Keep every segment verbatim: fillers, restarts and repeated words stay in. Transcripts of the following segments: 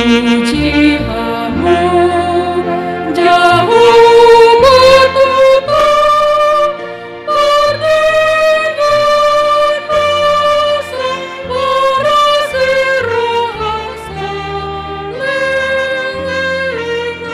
Puji hamu, Jahowa Tuhan, pardenggan basa, marasi rasa, leleng ai.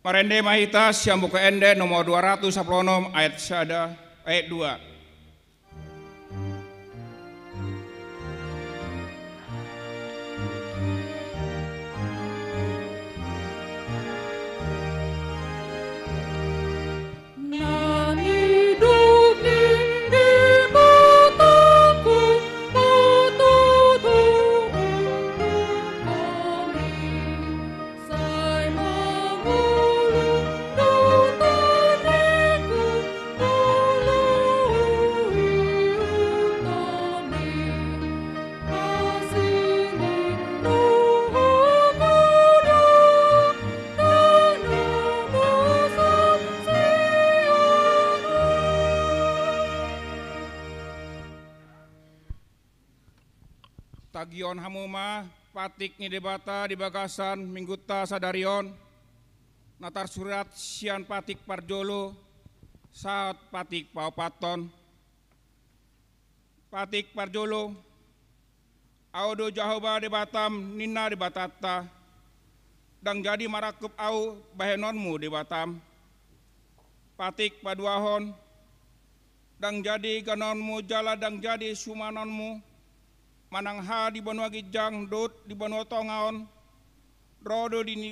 Marende ma hita sian Buku Ende nomor dua ratus sampulu onom, ayat sada, ayat dua. Tangihon hamu ma patik ni Debata di bagasan minggunta sadari on, na tarsurat sian patik parjolo sahat patik paopathon. Patik parjolo, Ahu do Jahowa Debatam, ninna Debatanta, ndang jadi marangkup Ahu bahenonmu Debatam. Patik paduahon, ndang jadi ganonmu jala ndang jadi sumanonmu, manang aha di banua ginjang dohot di banua tonga on, ro do di ni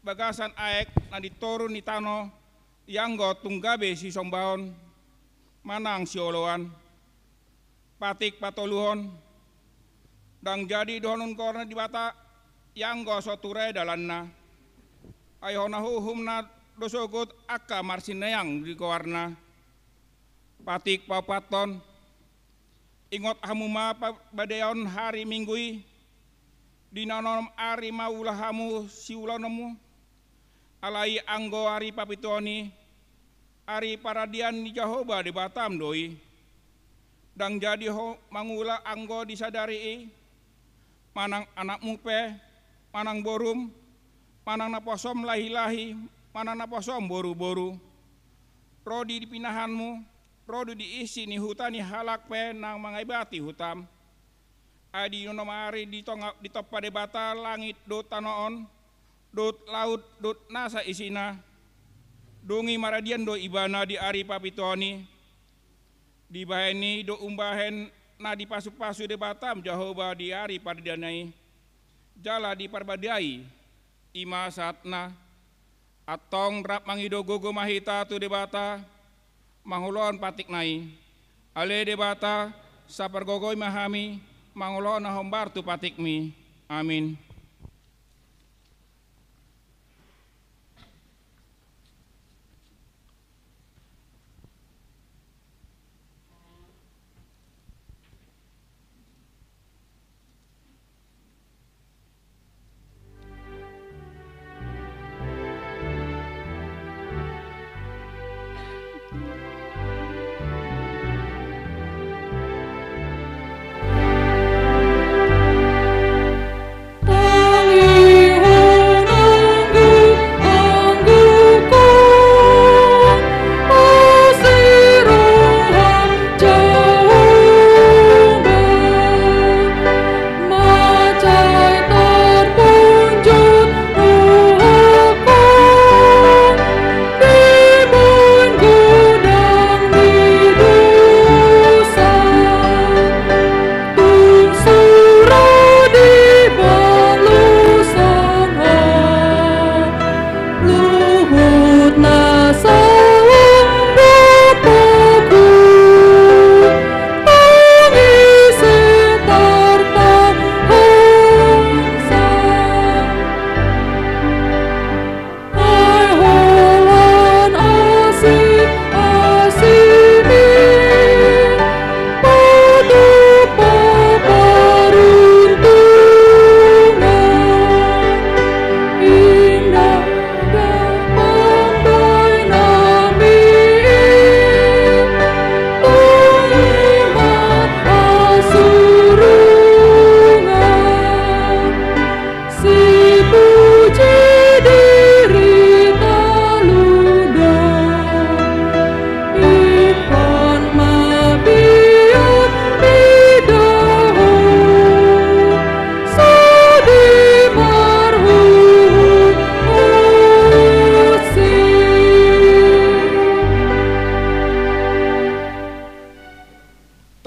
bagasan aek na di toru ni tano, ianggo tung gabe sisombahon manang sioloan. Patik patoluhon, ndang jadi dohonon goar ni Debata, ianggo so ture dalanna. Ai hona uhumna do sogot angka marsineang di goarna. Patik paopathon, ingot hamu ma parbadaion ari Minggu i, di na onom ari ma ula hamu siulaonmu. Alai anggo ari papituhon i, ari paradian ni Jahowa Debatam do i. Ndang jadi ho mangula anggo di sadari i, manang anakmu pe, manang borum, manang naposom lahilahi, manang naposom boruboru, ro di pinahanmu, ro do di isi ni huta ni halak pe na mangaibati hutam. Ai di onom ari ditonga-, ditompa Debata langit dohot tano on, dohot laut dohot nasa isina. Dung i maradian do ibana di ari papituhon i. Dibahen i do umbahen na dipasupasu Debatam Jahowa di ari paradianna i, jala diparbadai. I ma sahatna. Antong rap mangido gogo ma hita tu Debata mangulahon patikna i. Ale Debata, sapargogoi ma hami mangulahon na hombar tu patikmi. Amin.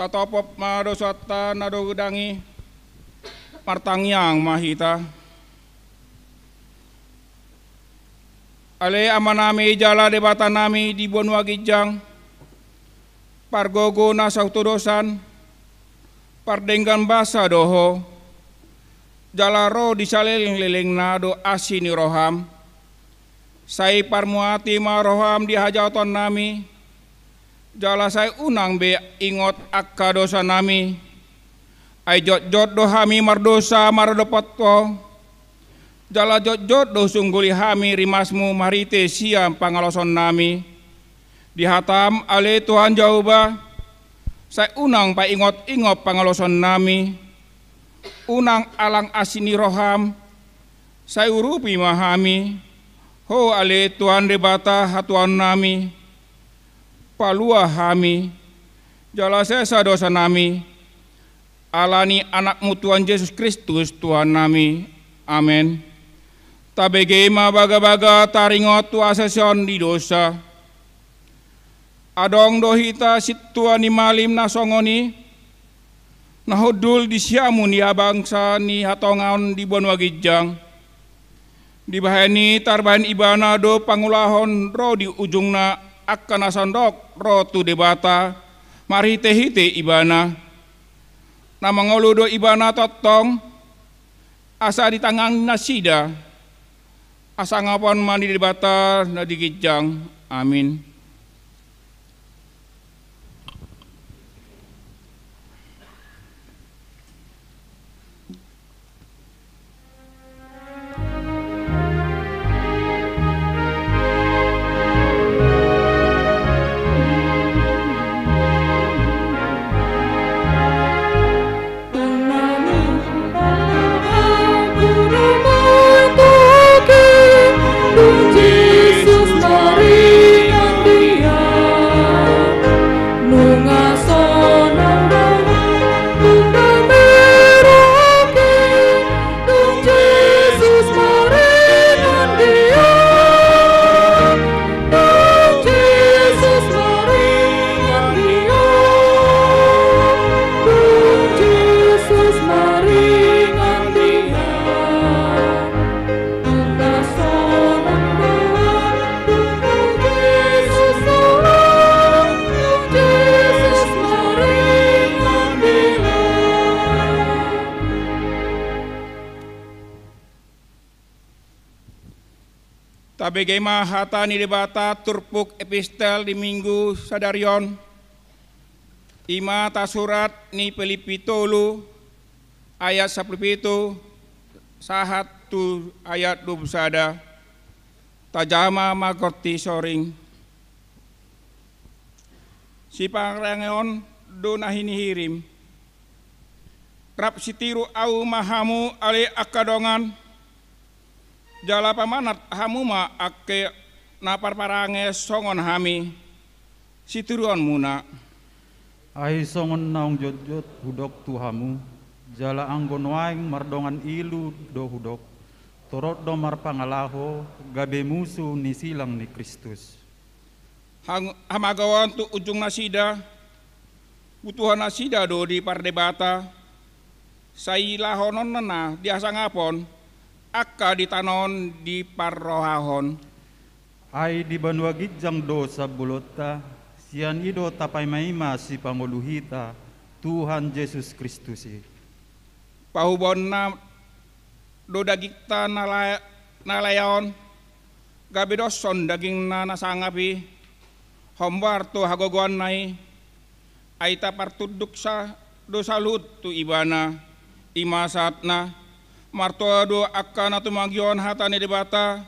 Tatopop ma dosanta na godang i, martangiang ma hita. Ale Amanami jala Debatanami di banua ginjang, pargogo na sautodosan, pardenggan basa do Ho, jala ro di salelenglelengna do asi ni roham. Sai parmuati ma roham di hajaotonnami, jala sai unang be ingot angka dosanami. Ai jotjot do hami mardosa maradophon Ho, jala jotjot do sungguli hami rimasmu marhite sian pangalosonnami. Di hatam ale Tuhan Jahowa, sai unang paingotingot pangalosonnami. Unang alang asi ni roham, sai urupi ma hami, Ho ale Tuhan Debata hatuaonnami, palua hami, jala sesa dosanami, ala ni Anakmu Tuhan Jesus Kristus Tuhannami. Amen. Tabege ma bagabaga taringot tu hasesehon ni dosa. Adong do hita sintua ni malim na songon i, Na hundul di siamun ia bangsa ni hatonga on di banua ginjang. Dibahen i tarbahen ibana do pangulahon ro di ujungna angka na sandok ro tu Debata marhitehite ibana. Na mangolu do ibana tongtong asa ditangihon nasida. Hasangapon ma ni Debata na di ginjang. Amin. Tabege ma hata ni Debata turpuk epistel di Minggu sadari on. I ma tasurat ni Pilippi tolu ayat sampulu pitu sahat tu ayat dua pulu sada. Tajama ma gorti soring. Siparangeon do na hinihirim. Rap sitiru ahu ma hamu ale angka dongan. Jala pamanat hamu ma angka na parparange songon hami. Sitiruonmuna. Ai songon naung jotjot hudok tu hamu, jala anggo nuaeng mardongan ilu do hudok, torop do marpangalaho gabe musu ni silang ni Kristus. Hang-, hamagaon tu ujung nasida, butuhan nasida do di pardebata, sai lahononna na di hasangapon, angka di tano on di parrohahon. Ai di banua ginjang do sambolonta, sian i do tapaimaima sipangolu hita, Tuhan Jesus Kristus i. Pahubaonna do dagingta na la-, na lae on, gabe doshon dagingna na sangap i, hombar tu hagogoonna i, ai tapartunduk sa do saluhut tu ibana, i ma sahatna, martua do angka na tumangihon hata ni Debata,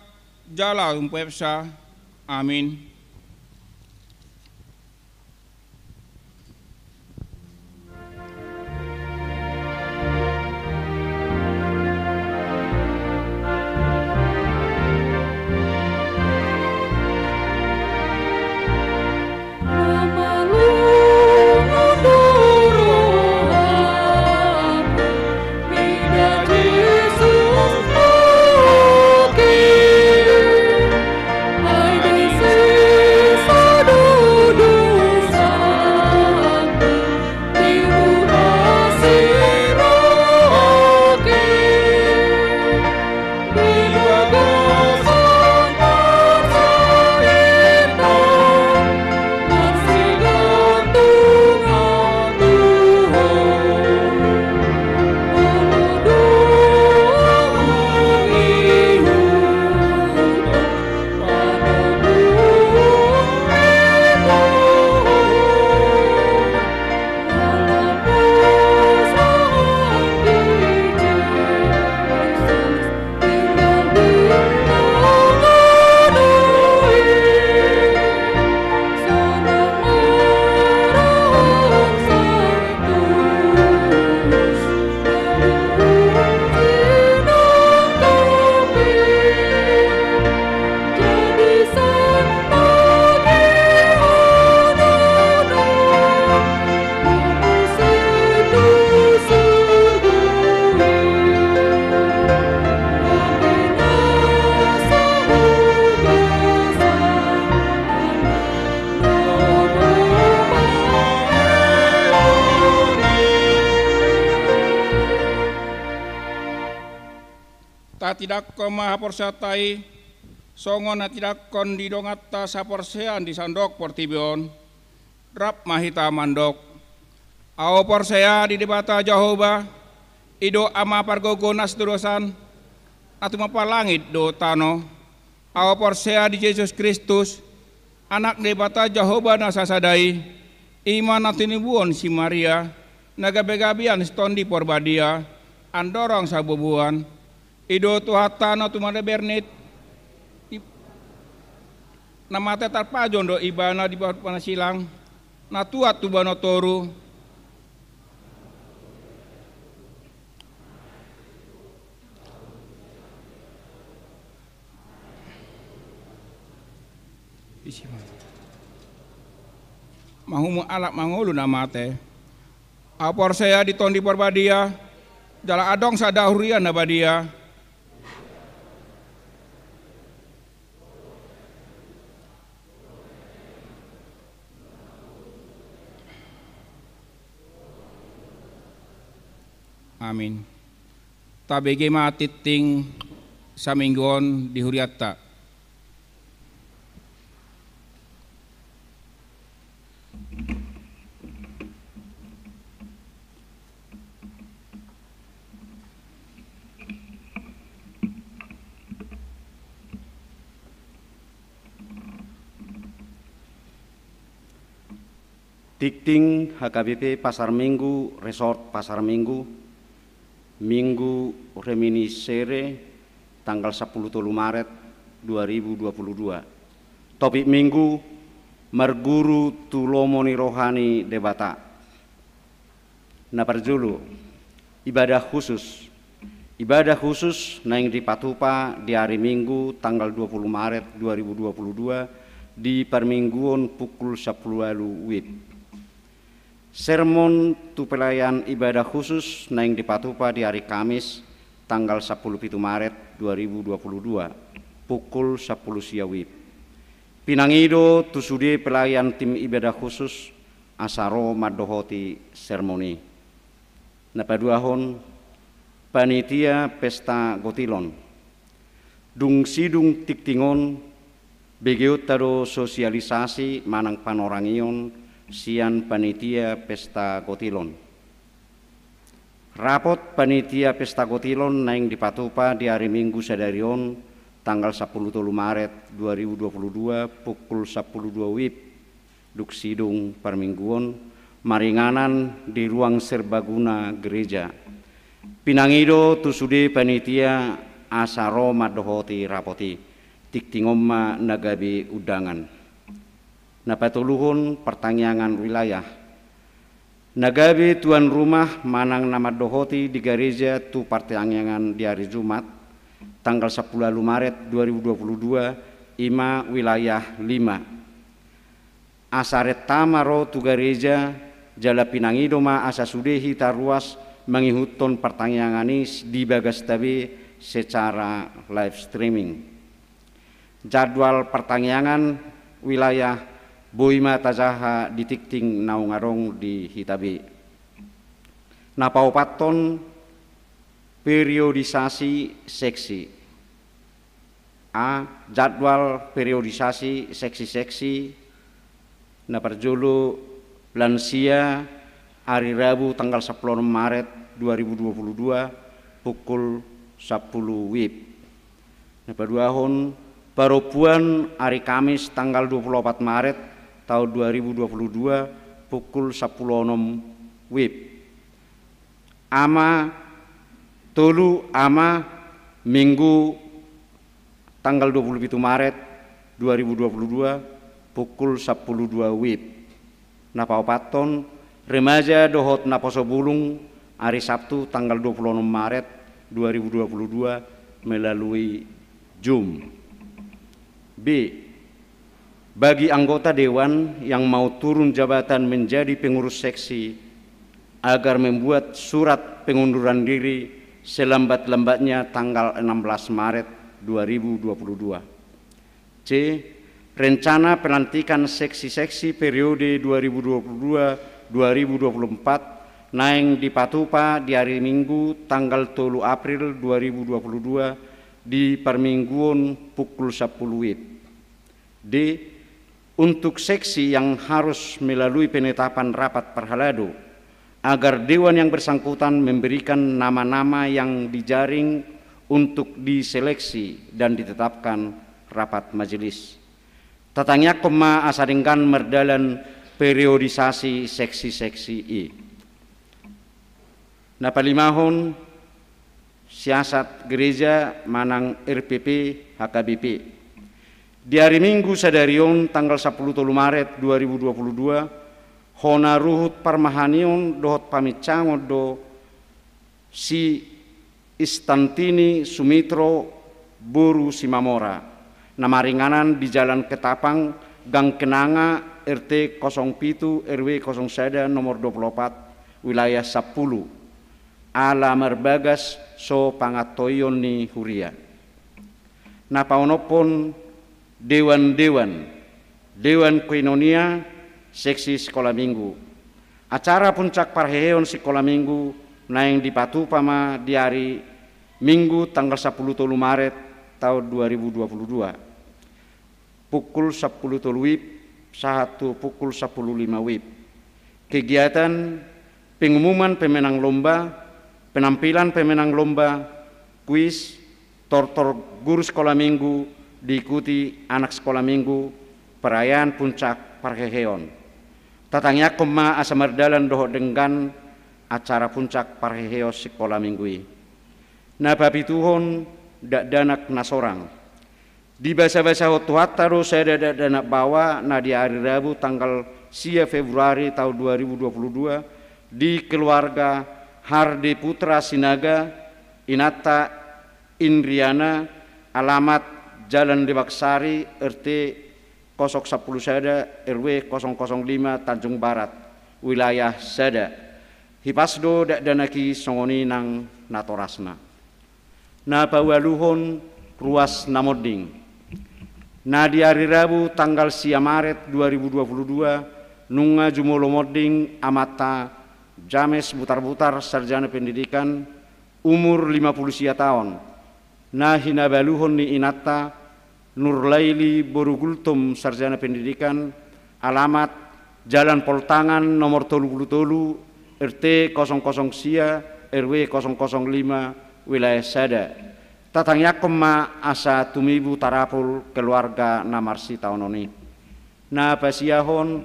jala umpeopsa. Amin. Tatindangkon ma haporseaonta i, songon na tinindangkon ni donganta saporseaon di sandok portibi on. Rap ma hita mandok. Ahu porsea di Debata Jahowa, i do Ama pargogo na sitodosan, na tumompa langit dohot tano. Ahu porsea di Jesus Kristus, Anak ni Debata Jahowa na sasada i, i ma na tinibuhon si Maria, na gabegabean si Tondi Porbadia, andorang sabubuhan, i do Tuhanta na tumanda bernit, i-, na mate tarpajon do ibana di batu panasilang, na tuat tu banua toru, Isi ma. Mahumu halak mangolu na mate. Ahu porsea di Tondi Porbadia, jala adong sada huria na badia. Amin. Tabege ma tingting saminggu on di hurianta. Tingting H K B P Pasar Minggu, Resort Pasar Minggu, Minggu Reminiscere, tanggal sampulu tolu Maret dua ribu dua puluh dua. Topik Minggu, marguru tu lomo ni roha ni Debata. Na parjolo, ibadah khusus. Ibadah khusus naeng dipatupa di ari Minggu tanggal dua pulu Maret dua ribu dua pulu dua di parmingguon pukul sampulu ualu WIB. Sermon tu pelayan ibadah khusus naeng dipatupa di ari Kamis tanggal sampulu pitu Maret dua ribu dua pulu dua pukul sampulu sia WIB. Pinangido tu sude pelayan tim ibadah khusus asa ro mandohoti sermon i. Na paduahon, panitia pesta gotilon. Dung sidung tingting on, begeonta do sosialisasi manang panorangion sian panitia pesta gotilon. Rapot panitia pesta gotilon naeng dipatupa di ari Minggu sadari on, tanggal sampulu tolu Maret dua ribu dua pulu dua, pukul sampulu dua WIB, dung sidung parmingguon, maringanan di ruang serbaguna gereja. Pinangido tu sude panitia asa ro mandohoti rapot i. Tingting on ma na gabe undangan. Na patoluhon, partangiangan wilayah. Na gabe tuan rumah manang na mandohoti di gareja tu partangiangan di ari Jumat, tanggal sampulu ualu Maret dua ribu dua pulu dua, i ma wilayah lima. Asa renta ma ro tu gareja, jala pinangido ma asa sude hita ruas mangihuthon partangiangan i di bagasta be secara live streaming. Jadwal partangiangan wilayah boi ma tajaha di tingting naung adong di hita be. Na paopathon, periodisasi seksi. A. Jadwal periodisasi seksi-seksi. Na parjolo, lansia, ari Rabu tanggal sampulu onom Maret dua ribu dua pulu dua, pukul sampulu WIB. Na paduahon, parompuan, ari Kamis tanggal dua pulu opat Maret taon dua ribu dua pulu dua, pukul sampulu onom WIB. Ama, tolu, ama, Minggu tanggal dua pulu pitu Maret dua ribu dua pulu dua, pukul sampulu dua WIB. Na paopathon, remaja dohot naposo bulung, ari Sabtu tanggal dua pulu onom Maret dua ribu dua pulu dua, melalui Zoom. B. Bagi anggota dewan yang mau turun jabatan menjadi pengurus seksi, agar membuat surat pengunduran diri selambat-lambatnya tanggal enam belas Maret dua ribu dua puluh dua. C. Rencana pelantikan seksi-seksi periode dua ribu dua puluh dua dua ribu dua puluh empat naeng dipatupa di ari Minggu tanggal tolu April dua ribu dua puluh dua di parmingguon pukul sampulu wib. D. Untuk seksi yang harus melalui penetapan rapat parhalado, agar dewan yang bersangkutan memberikan nama-nama yang dijaring untuk diseleksi dan ditetapkan rapat majelis. Tatangiangkon ma asa denggan mardalan periodisasi seksi-seksi i. Na palimahon, siasat gereja manang R P P H K B P. Di ari Minggu sadari on tanggal sampulu tolu Maret dua ribu dua puluh dua, hona ruhut parmahanion dohot paminsangon do si Istantini Sumitro boru Simamora, na maringanan di Jalan Ketapang, Gang Kenanga, R T kosong pitu, R W kosong sada, nomor dua puluh opat, wilayah sampulu, ala marbagas so pangantoion ni huria. Na paonomhon, dewan-dewan, dewan koinonia, seksi sikola minggu. Acara puncak parheheon sikola minggu naeng dipatupa ma di ari Minggu tanggal sampulu tolu Maret taon dua ribu dua puluh dua, pukul sampulu tolu wib sahat tu pukul sampulu lima wib. Kegiatan: pengumuman pemenang lomba, penampilan pemenang lomba, kuis, tortor guru sikola minggu, diikuti anak sikola minggu, perayaan puncak parheheon. Tatangiangkon ma asa mardalan dohot denggan acara puncak parheheon sikola minggu i. Na papituhon, dakdanak na sorang. Dibasabasahon Tuhanta do sada dakdanak baoa na di ari Rabu tanggal sia Februari taon dua ribu dua puluh dua di keluarga Harde Putra Sinaga, inanta Indriana, alamat Jalan Lebak Sari, R T kosong sampulu sada, R W kosong kosong lima, Tanjung Barat, wilayah sada. Hipas do dakdanak i, songon i nang natorasna. Na paualuhon, ruas na monding. Na di ari Rabu tanggal sia Maret dua ribu dua puluh dua, nunga jumolo monding amanta James Butarbutar, sarjana pendidikan, umur lima puluh sia taon, na hinabaluhon ni inanta Nurlaili boru Gultom, sarjana pendidikan, alamat Jalan Poltangan nomor tolu puluh tolu, R T kosong kosong sia, R W kosong kosong lima, wilayah sada. Tatangiangkon ma asa tumibu tarapul keluarga na marsitaonon i. Na pasiahon,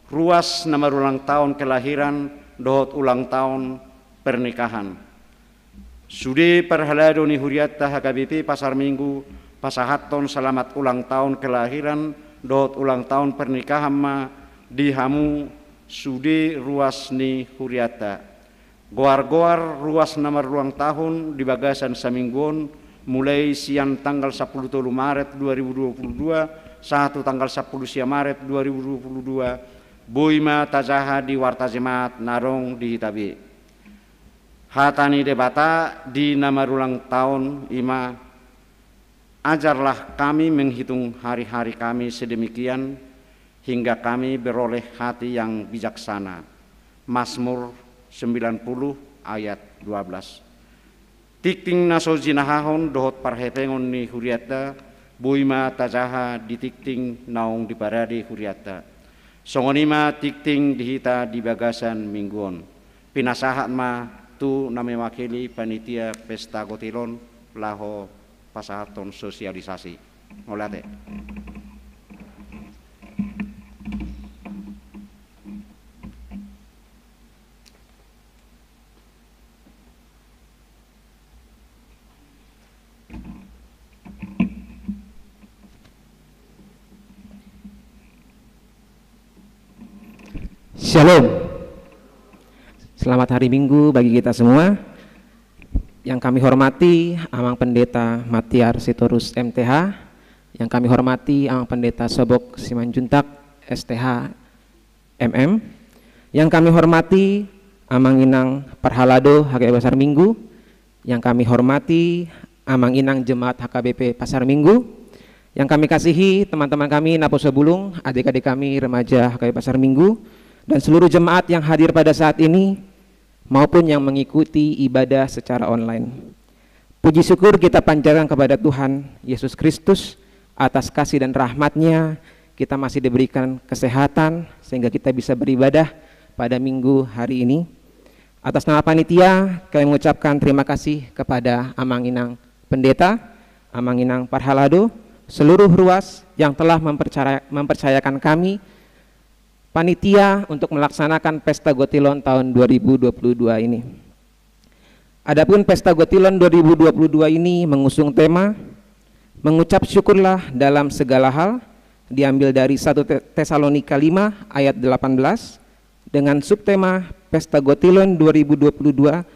ruas na marulang taon kelahiran dohot ulang taon pernikahan. Sude parhalado ni hurianta H K B P Pasar Minggu pasahathon selamat ulang taon kelahiran dohot ulang taon pernikahan ma di hamu sude ruas ni hurianta. Goar-goar ruas na marulang tahun di bagasan saminggu on, mulai sian tanggal sampulu tolu Maret dua ribu dua puluh dua sahat tu tanggal sampulu sia Maret dua ribu dua puluh dua, boi ma tajaha di warta jemaat na adong di hita be. Hata ni Debata di na marulang taon i ma: Ajarlah kami menghitung hari-hari kami sedemikian, hingga kami beroleh hati yang bijaksana. Mazmur sembilan puluh ayat dua belas. Tingting na so jinahahon dohot parhepengon ni hurianta, boi ma tajaha di tingting naung diparade hurianta. Songon i ma tingting di hita di bagasan minggu on. Pinasahat ma tu na mewakili panitia pesta gotilon laho pasahathon sosialisasi. Mauliate. Shalom. Selamat hari Minggu bagi kita semua. Yang kami hormati Amang Pendeta Matiar Sitorus, M T H. Yang kami hormati Amang Pendeta Sobok Simanjuntak, S T H, M M. Yang kami hormati Amang Inang Parhalado H K B P Pasar Minggu. Yang kami hormati Amang Inang Jemaat H K B P Pasar Minggu. Yang kami kasihi teman-teman kami naposo bulung, adik-adik kami remaja H K B P Pasar Minggu, dan seluruh jemaat yang hadir pada saat ini. maupun yang mengikuti ibadah secara online. Puji syukur kita panjatkan kepada Tuhan Yesus Kristus atas kasih dan rahmat-Nya, kita masih diberikan kesehatan sehingga kita bisa beribadah pada minggu hari ini. Atas nama panitia, kami mengucapkan terima kasih kepada Amang Inang Pendeta, Amang Inang Parhalado, seluruh ruas yang telah mempercara-, mempercayakan kami, panitia, untuk melaksanakan Pesta Gotilon tahun dua ribu dua puluh dua ini. Adapun Pesta Gotilon dua ribu dua puluh dua ini mengusung tema Mengucap Syukurlah Dalam Segala Hal, diambil dari satu Te-, Tesalonika lima ayat delapan belas, dengan subtema Pesta Gotilon dua ribu dua puluh dua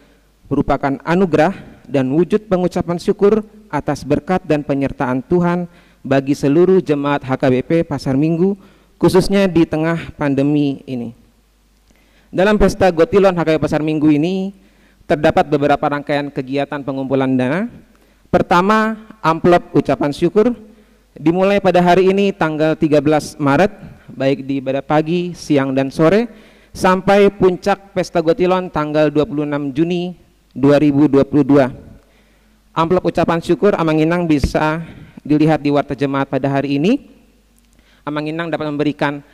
merupakan anugerah dan wujud pengucapan syukur atas berkat dan penyertaan Tuhan bagi seluruh jemaat H K B P Pasar Minggu, khususnya di tengah pandemi ini. Dalam Pesta Gotilon H K B P Pasar Minggu ini terdapat beberapa rangkaian kegiatan pengumpulan dana. Pertama, amplop ucapan syukur dimulai pada hari ini, tanggal tiga belas Maret, baik di ibadah pagi, siang, dan sore, sampai puncak Pesta Gotilon tanggal dua puluh enam Juni dua ribu dua puluh dua. Amplop ucapan syukur Amang Inang bisa dilihat di warta jemaat pada hari ini. Amang Inang dapat memberikan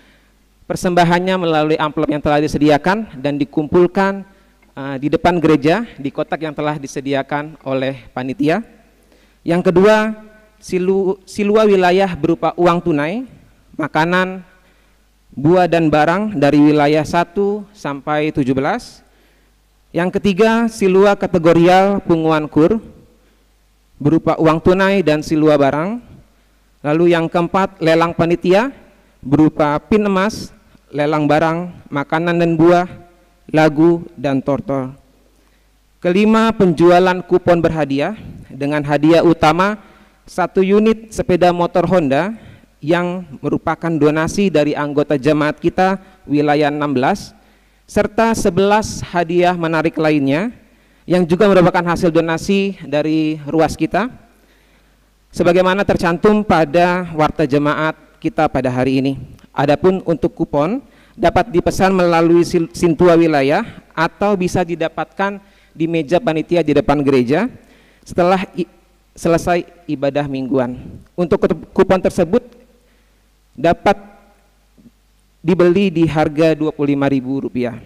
persembahannya melalui amplop yang telah disediakan dan dikumpulkan, eh, di depan gereja di kotak yang telah disediakan oleh panitia. Yang kedua, silu-, silua wilayah berupa uang tunai, makanan, buah dan barang dari wilayah satu sampai tujuh belas. Yang ketiga, silua kategorial punguan kur berupa uang tunai dan silua barang. Lalu yang keempat, lelang panitia berupa pin emas, lelang barang, makanan dan buah, lagu, dan tortor. Kelima, penjualan kupon berhadiah dengan hadiah utama satu unit sepeda motor Honda yang merupakan donasi dari anggota jemaat kita wilayah enam belas, serta sebelas hadiah menarik lainnya yang juga merupakan hasil donasi dari ruas kita, sebagaimana tercantum pada warta jemaat kita pada hari ini. Adapun untuk kupon, dapat dipesan melalui sil-, sintua wilayah atau bisa didapatkan di meja panitia di depan gereja setelah i-, selesai ibadah mingguan. Untuk kup-, kupon tersebut dapat dibeli di harga dua puluh lima ribu rupiah.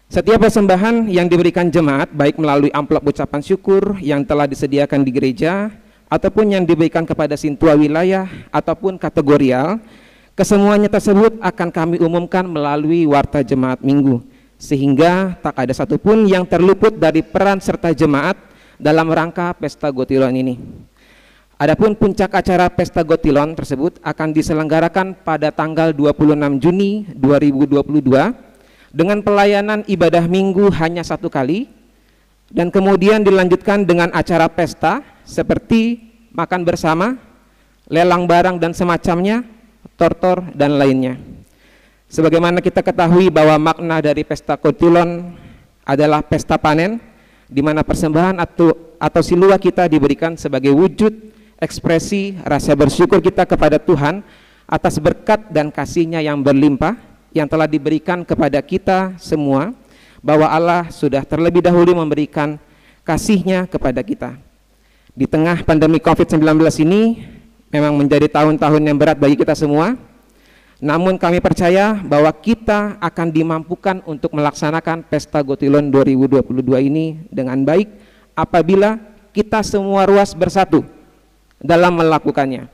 Setiap persembahan yang diberikan jemaat, baik melalui amplop ucapan syukur yang telah disediakan di gereja, ataupun yang diberikan kepada sintua wilayah, ataupun kategorial, kesemuanya tersebut akan kami umumkan melalui warta jemaat minggu, sehingga tak ada satupun yang terluput dari peran serta jemaat dalam rangka Pesta Gotilon ini. Adapun puncak acara Pesta Gotilon tersebut akan diselenggarakan pada tanggal dua puluh enam Juni dua ribu dua puluh dua dengan pelayanan ibadah minggu hanya satu kali, dan kemudian dilanjutkan dengan acara pesta seperti makan bersama, lelang barang dan semacamnya, tortor, dan lainnya. Sebagaimana kita ketahui bahwa makna dari Pesta Gotilon adalah pesta panen, di mana persembahan atau, atau silua kita diberikan sebagai wujud ekspresi rasa bersyukur kita kepada Tuhan atas berkat dan kasih-Nya yang berlimpah yang telah diberikan kepada kita semua, bahwa Allah sudah terlebih dahulu memberikan kasih-Nya kepada kita. Di tengah pandemi covid sembilan belas ini memang menjadi tahun-tahun yang berat bagi kita semua. Namun kami percaya bahwa kita akan dimampukan untuk melaksanakan Pesta Gotilon dua ribu dua puluh dua ini dengan baik apabila kita semua ruas bersatu dalam melakukannya.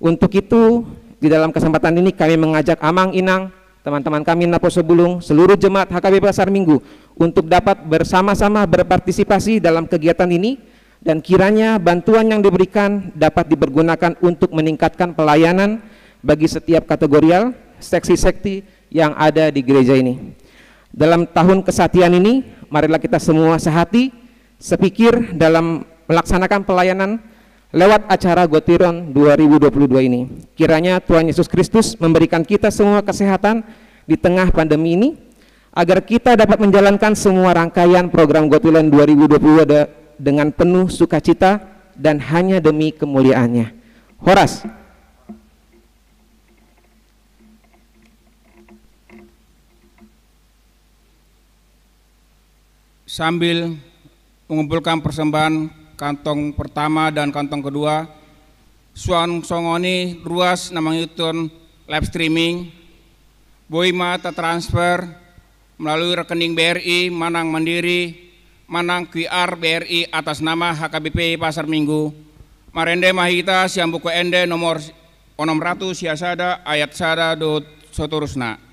Untuk itu, di dalam kesempatan ini kami mengajak Amang Inang, teman-teman kami Naposo Bulung, seluruh jemaat H K B P Pasar Minggu untuk dapat bersama-sama berpartisipasi dalam kegiatan ini, dan kiranya bantuan yang diberikan dapat dipergunakan untuk meningkatkan pelayanan bagi setiap kategorial, seksi-seksi yang ada di gereja ini. Dalam tahun kesatian ini, marilah kita semua sehati, sepikir dalam melaksanakan pelayanan lewat acara Gotilon dua ribu dua puluh dua ini. Kiranya Tuhan Yesus Kristus memberikan kita semua kesehatan di tengah pandemi ini, agar kita dapat menjalankan semua rangkaian program Gotilon dua ribu dua puluh dua de-, dengan penuh sukacita dan hanya demi kemuliaan-Nya. Horas. sambil mengumpulkan persembahan kantong pertama dan kantong kedua, suang songon i ruas na mangihuthon live streaming, boi ma tatransfer melalui rekening B R I manang Mandiri, manang Q R B R I atas nama H K B P Pasar Minggu, marende ma hita sian Buku Ende nomor onom ratus sia sada, ayat sada dohot seterusna.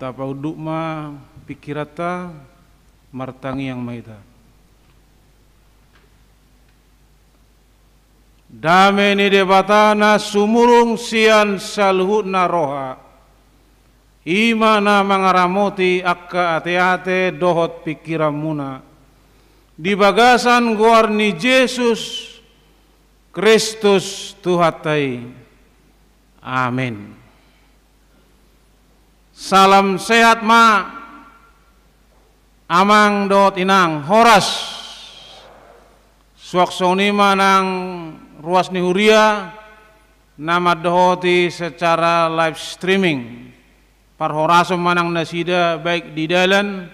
Tapaunduk ma pingkiranta, martangiang ma hita. Dame ni Debata na sumurung sian saluhutna roha, i ma na mangaramoti angka ateate dohot pingkiranmuna, di bagasan goar ni Jesus Kristus Tuhanta i. Amen. Salam sehat ma, amang dohot inang, horas. Suang songon i ma nang ruas ni huria na mandohoti secara live streaming. Parhorason ma nang nasida baik di dalan,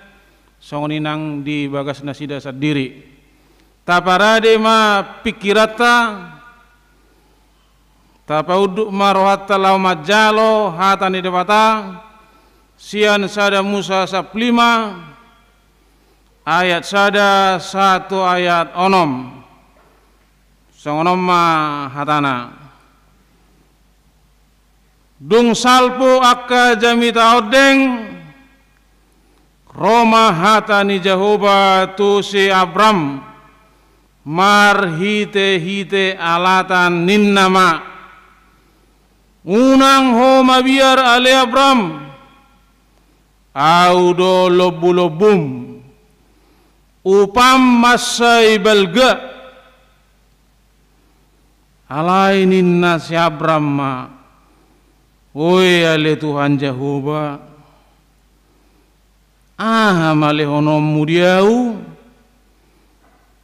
songon i nang di bagas nasida sandiri. Taparade ma pingkiranta, tapaunduk ma rohanta laho manjalo hata ni Debata, sian sada Musa sampulu lima, ayat sada sahat tu ayat onom. Songon on ma hatana. Dung salpu angka jamita ondeng, ro ma hata ni Jahowa tu si Abram, marhitehite alatan ninna ma: Unang ho mabiar ale Abram, Ahu do lombulombum, upam mansai balga. Alai ninna si Abram ma: Oi ale Tuhan Jahowa, aha ma lehononmu di ahu?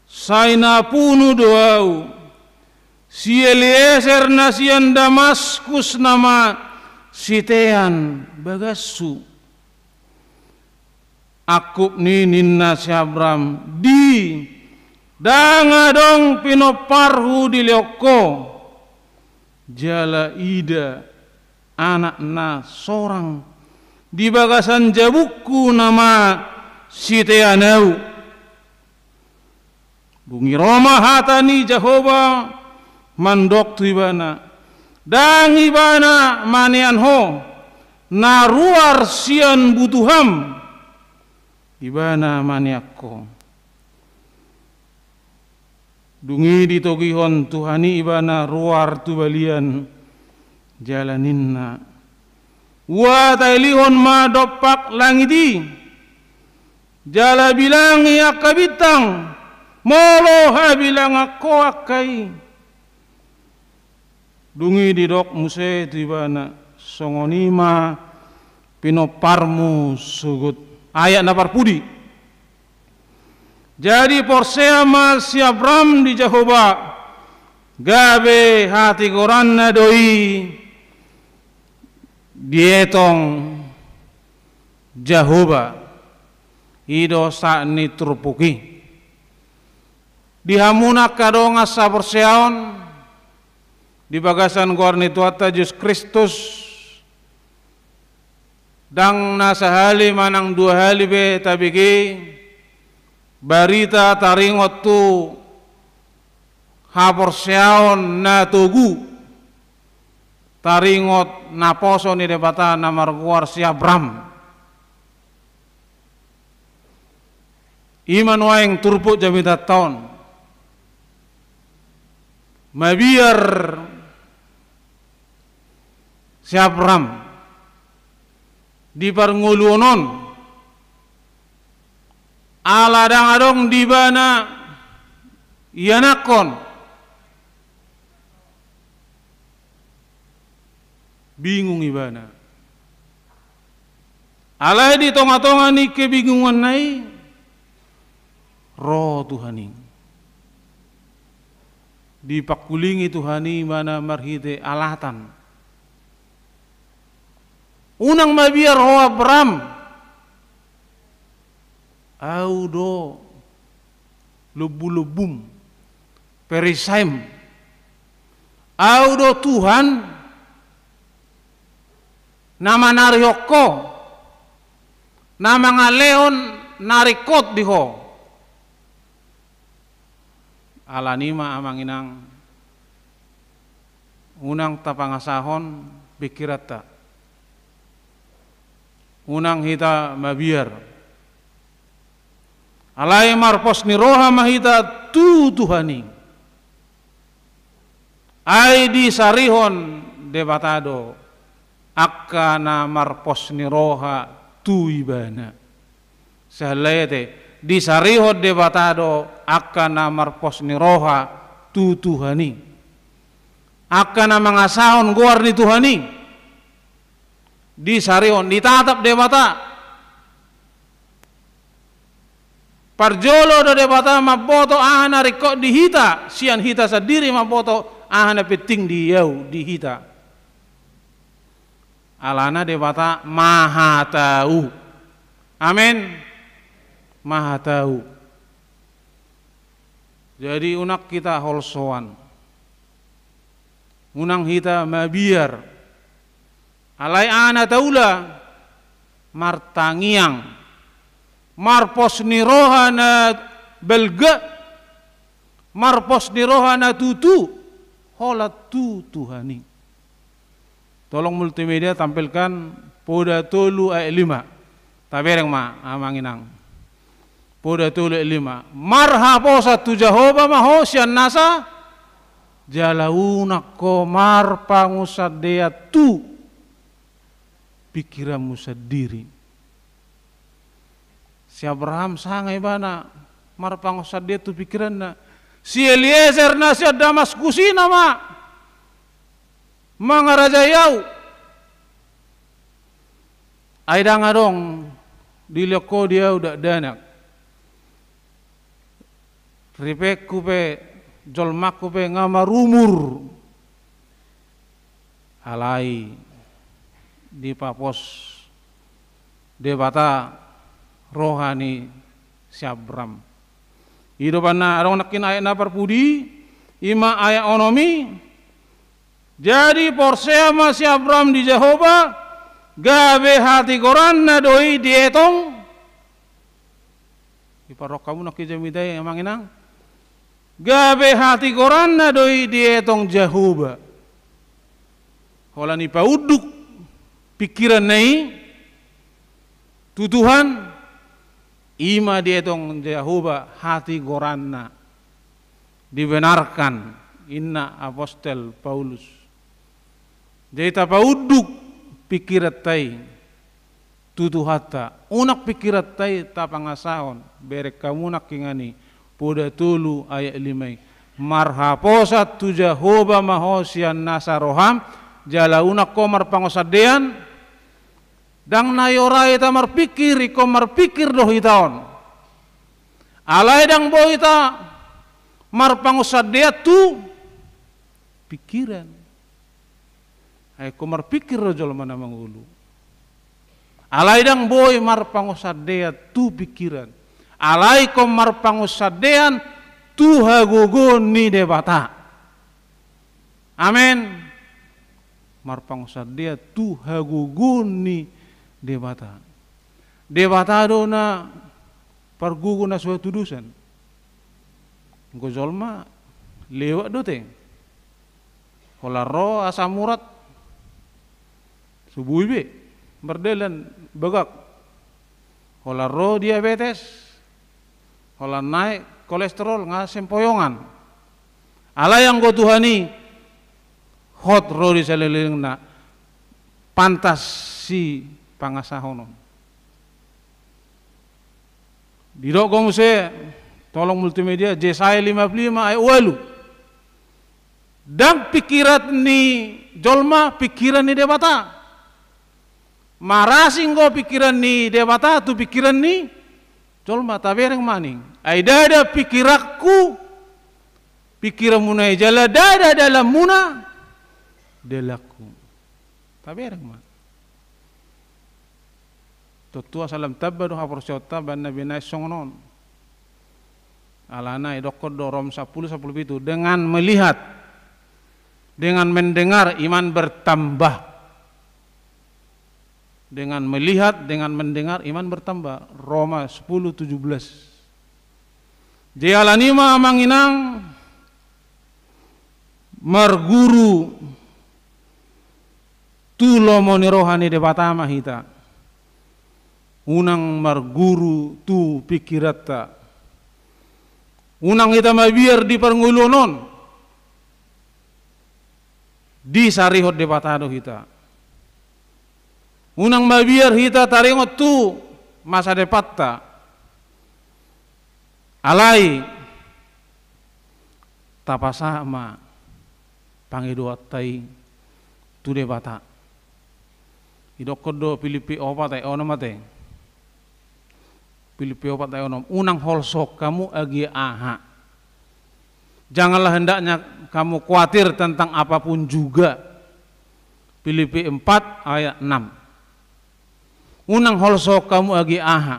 Sai na punu do ahu, si Elieser na sian Damaskus nama sitean bagashu. Angkup ni ninna si Abram: Di, ndang adong pinomparhu dilehon ho, jala ida anak na sorang di bagasan jabungku nama sitean ahu. Dung i ro ma hata ni Jahowa mandok tu ibana: Ndang ibana manean ho na ruar sian butuham, ibana manean ho. Dung i ditogihon Tuhan i ibana ruar tu balian, jala ninna: Ua tailihon ma dompak langit i, jala bilangi angka bintang, molo habilangan ho angka i. Dung i didok muse tu ibana: Songon i ma pinomparmu sogot. Ayat na parpudi. Jadi porsea ma si Abram di Jahowa, gabe hatigoranna do i dietong Jahowa. I do sahat ni turpuk i. Di hamuna angka dongan saporseaon, di bagasan goar ni Tuhanta Jesus Kristus, ndang na sahali manang dua hali be tabege barita taringot tu haporseaon na togu, taringot naposo ni Debata na margoar si Abram. I ma nuaeng turpuk jamitanta on. Mabiar si Abram di parngoluon on, ala ndang adong di ibana ianakhon. Bingung ibana. Alai di tongatonga ni kebingunganna i, ro Tuhan i. Dipangkulingi Tuhan i ibana marhite alatan. Unang mabiar ho Abram, Ahu do lombulombum, perisaim. Ahu do Tuhan na manarihon ho, na mangalehon na ringkot di ho. Alani ma amang inang, unang tapangasahon pingkiranta. Unang hita mabiar. Alai marpos ni roha ma hita tu Tuhan i. Ai disarihon Debata do angka na marpos ni roha tu Ibana. Sahali ate, disarihon Debata do angka na marpos ni roha tu Tuhan i. Angka na mangasahon goar ni Tuhan i disarihon, ditatap Debata. Parjolo do Debata mamboto aha na ringkot di hita, sian hita sandiri mamboto aha na penting di ahu, di hita. Alana Debata maha tau. Amen. Maha tau. Jadi unang hita holsoan. Unang hita mabiar. Alai aha na taula? Martangiang. Marpos ni roha na balga. Marpos ni roha na tutu. Holan tu Tuhan i. Tolong multimedia tampilkan Poda tolu ayat lima. Tabereng ma, amang inang. Poda tolu ayat lima. Marhaposan tu Jahowa ma ho sian nasa, jala unang ho marpangunsandean tu pingkiranmu sandiri. Si Abraham sanga ibana marpangunsandean tu pingkiranna. Si Eliezer na sian Damaskus i nama mangarajai ahu. Ai ndang adong dilehon ho di ahu dakdanak. Ripengku pe, jolmangku pe nga marumur. Alai dipapos Debata roha ni si Abraham. I do umbahen na adong nangkin ayat na parpudi, i ma ayat onom i. Jadi porsea ma si Abraham di Jahowa, gabe hatigoranna do i dietong. Diparrok hamu nangkin jamita i, amang inang. Gabe hatigoranna do i dietong Jahowa. Holan ipaunduk pingkiranna i tu Tuhan, i ma dietong Jahowa hatigoranna. Dibenarkan, ninna apostel Paulus. Jadi tapaunduk pingkiranta i tu Tuhanta, unang pingkiranta i tapangasahon. Bereng hamu nangkiningan i, Poda tolu ayat lima i. Marhaposan tu Jahowa ma ho sian nasa roham, jala unang ho marpangunsandean. Ndang na i ora hita marpingkir, ingkon marpingkir do hita on. Alai ndang boi hita marpangunsandean tu pingkiran. Ai ingkon marpingkir do jolma na mangolu. Alai ndang boi marpangunsandean tu pingkiran. Alai ingkon marpangunsandean tu hagogoon ni Debata. Amen. Marpangunsandean tu hagogoon ni Debata. Debata do na pargogo na so hatudosan. Anggo jolma lewat do te. Holan ro asam urat, so boi be mardalan bagak. Holan ro diabetes, holan naek kolesterol, nga sempoyongan. Alai anggo Tuhan i hot ro di salelenglelengna, pantas sipangasahonon. Didok ho muse, tolong multimedia, Jesaya lima puluh lima ayat ualu. Ndang pingkiran ni jolma, pingkiran ni Debata. Marasing do pingkiran ni Debata tu pingkiran ni jolma, tabereng ma ning. Ai ndada pingkiranku pingkiranmuna i, jala ndada dalanmuna dalanku. Tabereng ma. Tontu asa lam tamba do haporseaonta bahen na binahen songon on. Alana idokkon do Rom sampulu, sampulu pitu, dengan melihat, dengan mendengar iman bertambah. Dengan melihat, dengan mendengar iman bertambah. Roma sepuluh tujuh belas. Jadi alani ma amang inang marguru tu lomo ni roha ni Debata ma hita. Unang marguru tu pingkiranta. Unang hita mabiar di parngoluon on. Disarihon Debata do hita. Unang mabiar hita taringot tu masa depanta. Alai tapasahat ma pangidoanta i tu Debata. Didokkon do Pilippi opat ayat onom ate. Pilippi opat ayat onom, unang holsohon hamu agia aha. Janganlah hendaknya kamu khawatir tentang apapun juga. Pilippi empat ayat enam. Unang holsohon hamu agia aha.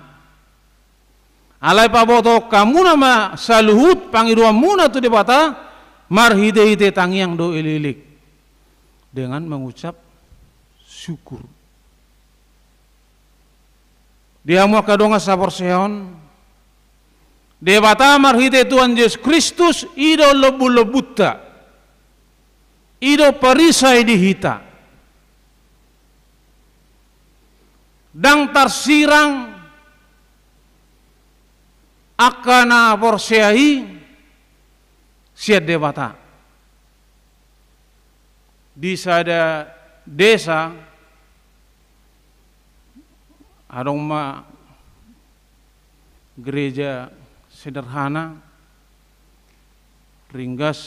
Alai pabotohon hamuna ma saluhut pangidoanmuna tu Debata marhitehite tangiang dohot elek dengan mengucap syukur. Di hamu angka dongan saporseaon, Debata marhite Tuhan Jesus Kristus i do lombulombunta, i do perisai di hita. Ndang tarsirang angka na porsea i sian Debata. Di sada desa adong ma gereja sederhana, ringgas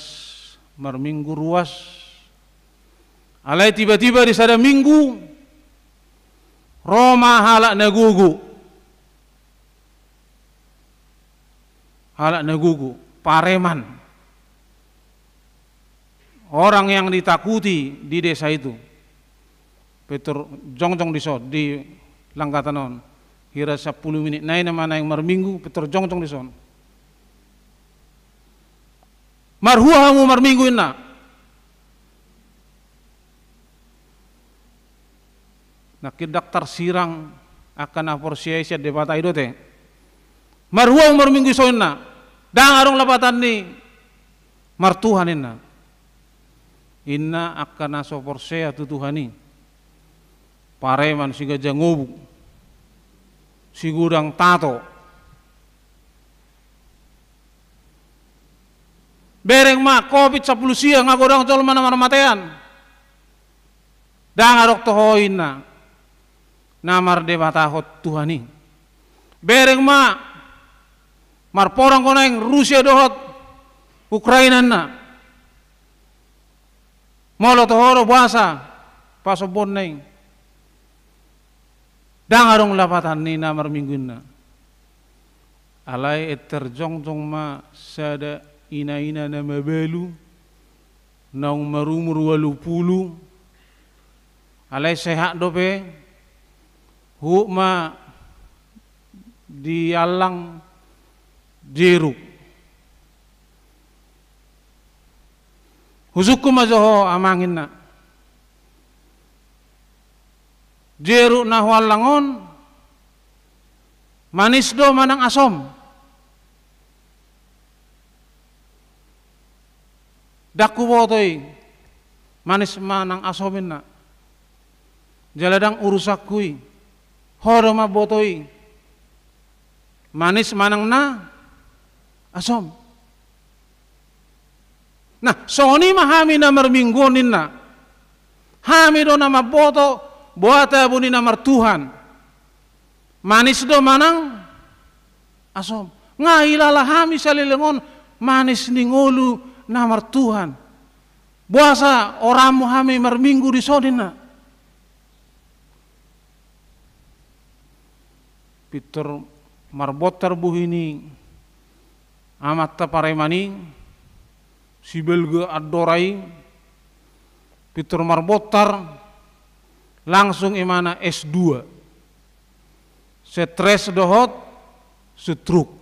marminggu ruas. Alai tiba-tiba di sada minggu ro ma halak na gogo. Halak na gogo, pareman. Orang yang ditakuti di desa itu. Pintor jongjong dison di langgatan on. Hira sampulu minit nai nama naeng marminggu, pintor jongjong dison. Marhua hamu marminggu inna. Nangkin ndang tarsirang angka na porsea i sian Debata i do te. Marhua hamu marminggu dison inna. Ndang adong lapatan ni martuhan inna. Inna angka na so porsea tu Tuhan i. Pareman siganjang obuk. Sigodang tato. Bereng ma covid sampulu sia nga godang jolma na marmatean. Ndang adong toho inna na mardebatahon Tuhan i. Bereng ma marporang do naeng Rusia dohot Ukraina inna. Molo toho do boasa pasombonna i. Ndang adong lapatan ni na marminggu inna. Alai enter jongjong ma sada inaina na mabalu naung marumur ualu pulu. Alai sehat dope. Huhut ma diallang jeruk. Husungkun ma jo ho amang inna. Jeruk na huallang on manis do manang asom? Ndang huboto i manis manang asom inna. Jala ndang urusanku i. Ho do mamboto i manis manang na asom. Nah, songon i ma hami na marminggu on inna. Hami do na mamboto boha tabo ni na martuhan. Manis do manang asom. Nga ilala hami saleleng on manis ni ngolu na martuhan. Boasa orammu hami marminggu dison inna. Pintor marbontar bohi ni amanta pareman i, si Belga Andorra i, pintor marbontar langsung imana S dua. Stres dohot stroke.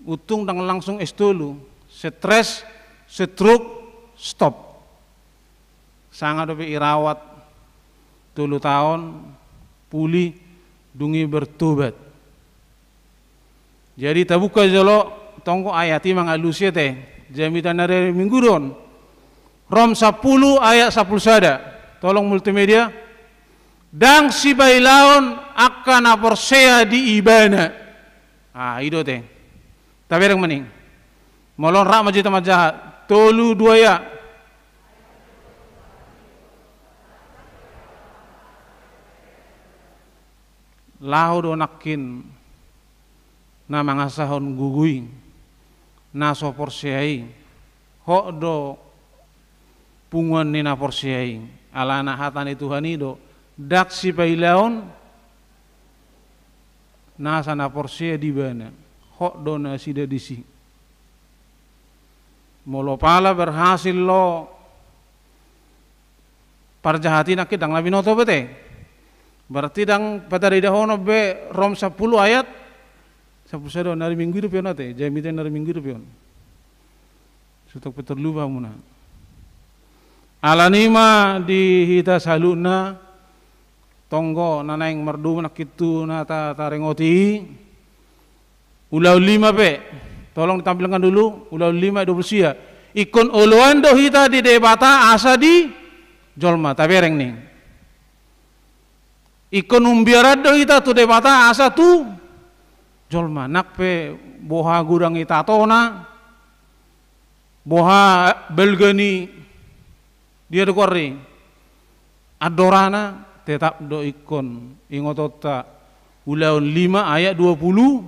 Untung ndang langsung S tolu, stres, stroke, stop. Sanga dope irawat tolu taon, pulih, dung i bertobat. Jadi tabuka jolo tonggo ayat i mangalusi ate, jamita na ari Minggu do on. Rom sampulu ayat sampulu sada. Tolong multimedia. Ndang sibailaon angka na porsea di Ibana. Ah, i do te. Tabereng ma ning. Molo on rap ma jo hita manjaha. Tolu, dua, ya. Laho do nangkin na mangasahon gogo i, na so porsea i. Hot do punguan ni na porsea i. Alana hata ni Tuhan i do, ndang sipailaon nasa na porsea di ibana. Hot do nasida disi. Molo pala berhasil lo parjahat i, nangkin ndang na binoto be te. Berarti ndang pataridahonon be Rom sampulu ayat sampulu sada on, na ari Minggu i dope on ate, jamita na ari Minggu i dope on. Sutak pe tarlupa hamuna. Alani i ma di hita saluhutna, tonggo na naeng mardomu nangkin tu na ta-, taringoti i. Ulaon lima pe. Tolong ditampilkan dulu. Ulaon lima, dua pulu sia. Ingkon oloan do hita di Debata asa di jolma. Tabereng ning. Ingkon umbiaran do hita tu Debata asa tu jolma. Nang pe boha godang itatona, boha balga ni dia do gorri andorana, tetap do ingkon ingotonta Ulaon lima ayat dua pulu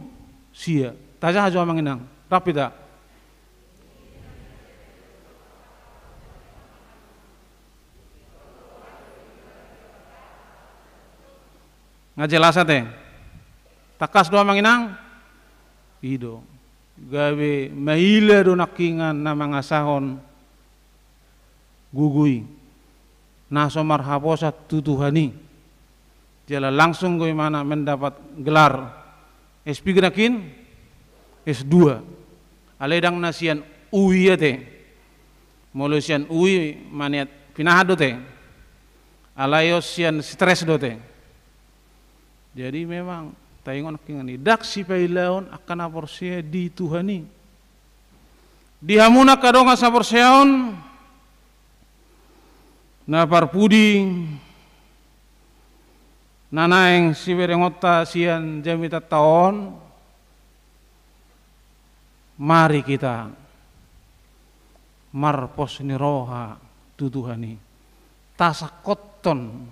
sia. Tajaha jo amang inang. Rap hita. Nga jelas ate? Tangkas do amang inang? I do. Gabe maila do nangkiningan na mangasahon gogo i, na so marhaposan tu Tuhan i. Jala langsung do imana mendapat gelar S P ginakin, S dua. Alai ndang na sian U I ate. Molo sian U I maniat pinahan do te. Alai on sian stres do te. Jadi memang taingot nangkiningan i, ndang sipailaon angka na porsea di Tuhan i. Di hamu na angka dongan saporseaon, na parpudi na naeng siberengonta sian jamitanta on, mari hita marpos ni roha tu Tuhan i. Tasangkothon,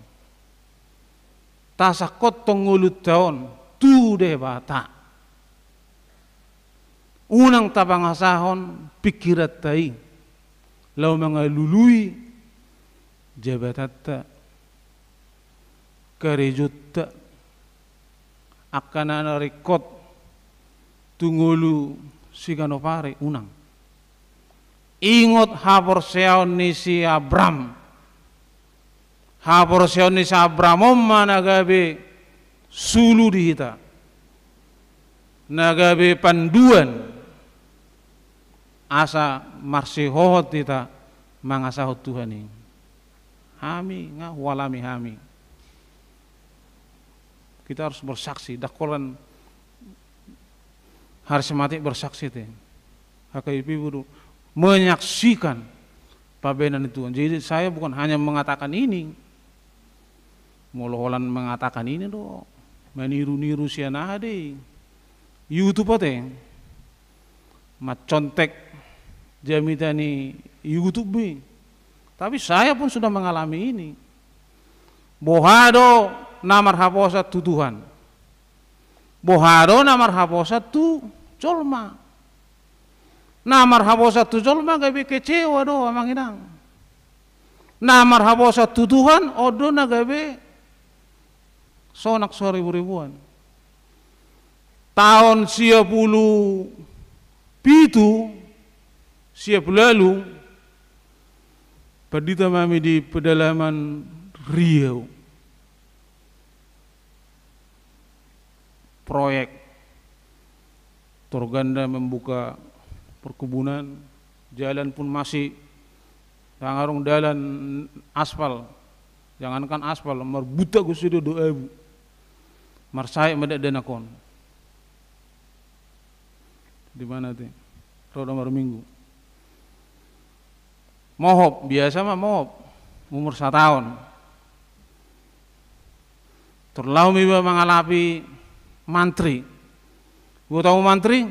tasangkothon ngolunta on tu Debata. Unang tapangasahon pingkiranta i laho mangalului jabatanta, karejonta, angka na ringkot tu ngolu siganup ari, unang. Ingot haporseaon ni si Abram. Haporseaon ni si Abram on ma na gabe sulu di hita, na gabe panduan asa marsihohot hita mangasahon Tuhan i. Hami nga hualami hami. Kita harus bersaksi, ndang holan harismatik bersaksi te. H K I P baru menyaksikan pambahenan ni Tuhan. Jadi saya bukan hanya mengatakan ini. Molo holan mengatakan ini do, maniru-niru sian aha dei, YouTube ate. Mancontek jamita ni YouTube i. Tapi saya pun sudah mengalami ini. Boha do na marhaposan tu Tuhan? Boha do na marhaposan tu jolma? Na marhaposan tu jolma gabe kecewa do, amang inang. Na marhaposan tu Tuhan, on do na gabe sonang so ribu-ribuan. Taon sia pulu pitu, sia pulu ualu, pandita ma hami di pedalaman Riau. Proyek. Tor ganda membuka perkebunan, jalan pun masih, ndang adong dalan aspal. Jangankan aspal, marbunta do sude do abu. Marsae ma dakdanak on. Di mana te? Ro do marminggu. Mohop, biasa ma mohop. Umur sataon. Tor laho ma iba mangalapi mantri. Botomu mantri?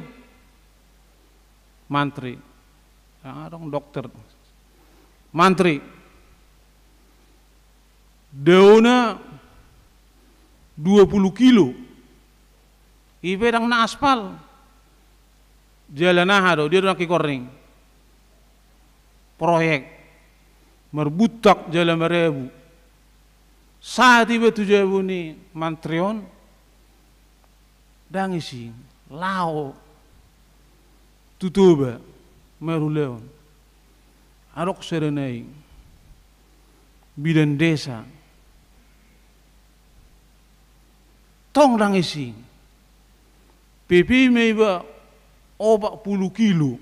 Mantri. Adong dokter. Mantri. Daona dua puluh kilo. I pe ndang na aspal. Jala na aha do, dia do na kikorning. Proyek. Marbuntak jala marabu. Sahat iba tu jabu ni mantri on. Ndang ising, laho tu Toba marulaon. Adong sada nai bidan desa. Tong ndang ising. P P ma iba opat puluh kilo.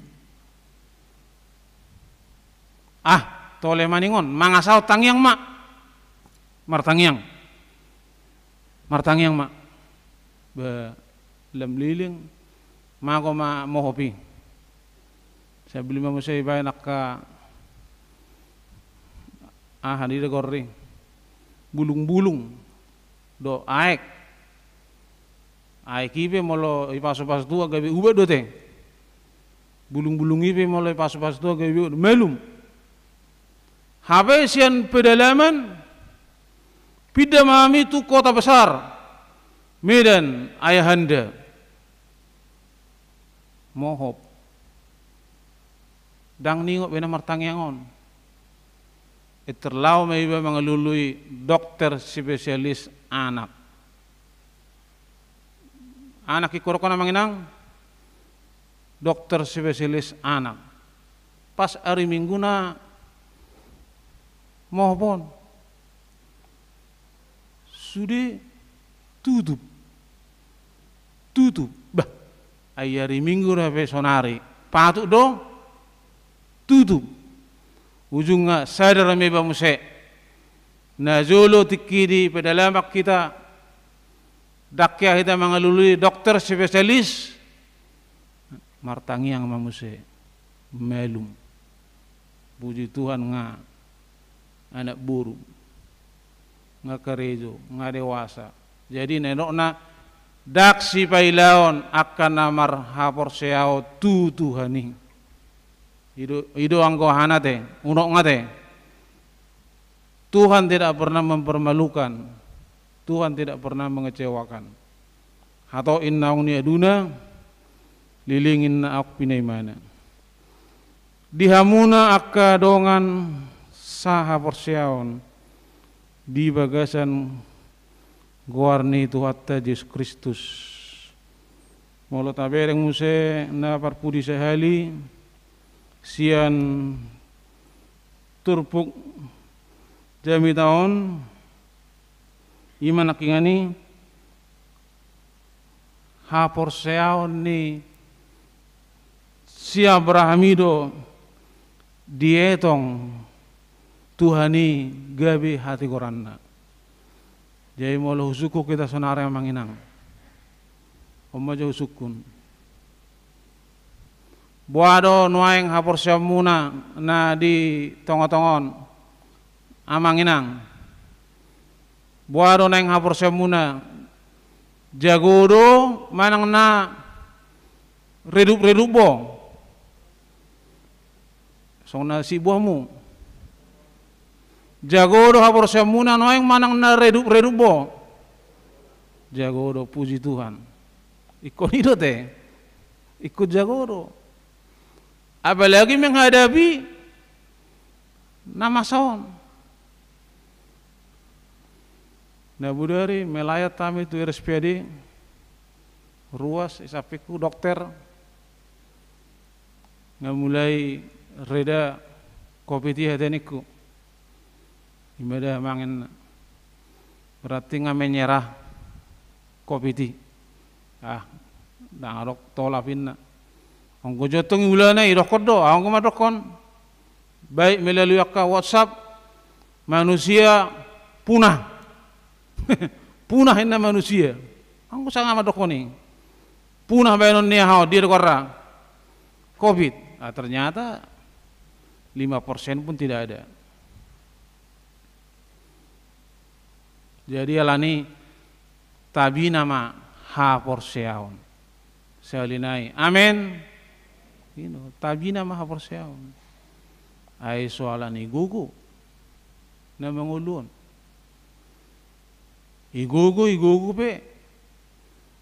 Ah, tole maningon, mangasahon tangiang ma. Martangiang. Martangiang ma. Ba, lam leleng, mago ma mohop i. Sabili ma muse ibaen angka aha di dagor i. Bulung-bulung. Dohot aek. Aek i pe molo ipasu-pasu tu aek gabe ubat do te. Bulung-bulung i pe molo ipasu-pasu tu aek gabe ubat. Malum. Hape sian pedalaman, pinda ma hami tu kota besar, Medan, ayahanda. Mohop. Ndang niingot be na martangiang on. Intor laho ma iba mangalului dokter spesialis anak. Anak i, ingkon do amang inang, dokter spesialis anak. Pas ari Minggu na mohop on. Sude tutup. Tutup. Bah, ai ari Minggu do hape sonari. Patut do? Tutup. Ujungna sadar ma iba muse. Najolo tingki di pedalaman hita, ndang hea hita mangalului dokter spesialis. Martangiang ma muse. Malum. Puji Tuhan, nga anak boru, nga karejo, nga dewasa. Jadi na nidokna, ndang sipailaon angka na marhaporseaon tu Tuhan i. I do, i do anggo aha na te, unokna te. Tuhan tidak pernah mempermalukan. Tuhan tidak pernah mengecewakan. Hatop inna ahu niaduna, leleng inna ahu pinaimana. Di hamuna angka dongan sahaporseaon di bagasan goar ni Tuhanta Jesus Kristus. Molo tabereng muse na parpudi sahali sian turpuk jamita on, i ma nangkiningan i, haporseaon ni si Abraham i do dietong Tuhan i gabe hatigoranna. Jadi molo husungkun hita sonari amang inang, on ma jo husungkun. Boha do nuaeng haporseaonmuna na di tongatonga on, amang inang? Boha do nuaeng haporseaonmuna? Jago do manang na redupredup bo? Songon na sibuahmu. Jago do haporseaonmuna nuaeng manang na redupredup bo? Jago do, puji Tuhan. Ingkon i do te. Ingkon jago do. Apalagi menghadapi na masa on. Na bodari melayat hami tu R S P A D, ruas, i sampingku dokter, nga mulai reda covid i hata ningku. I ma da mangen, berarti nga menyerah covid i. Ah, ndang adong tolap inna. Anggo jo tong i ulana i, dokkon do, ahu anggo mandokkon. Baik melalui angka WhatsApp, manusia punah. Punah inna manusia. Anggo sanga mandokkon i. Punah baenon ni aha on, dia do goarna? Covid. Ah, ternyata lima persen pun tidak ada. Jadi alani tabina ma haporseaon. Sahali nai. Amen. Ino, tabina ma haporseaon. Ai so ala ni gogo na mangolu on. Igogo, igogo pe,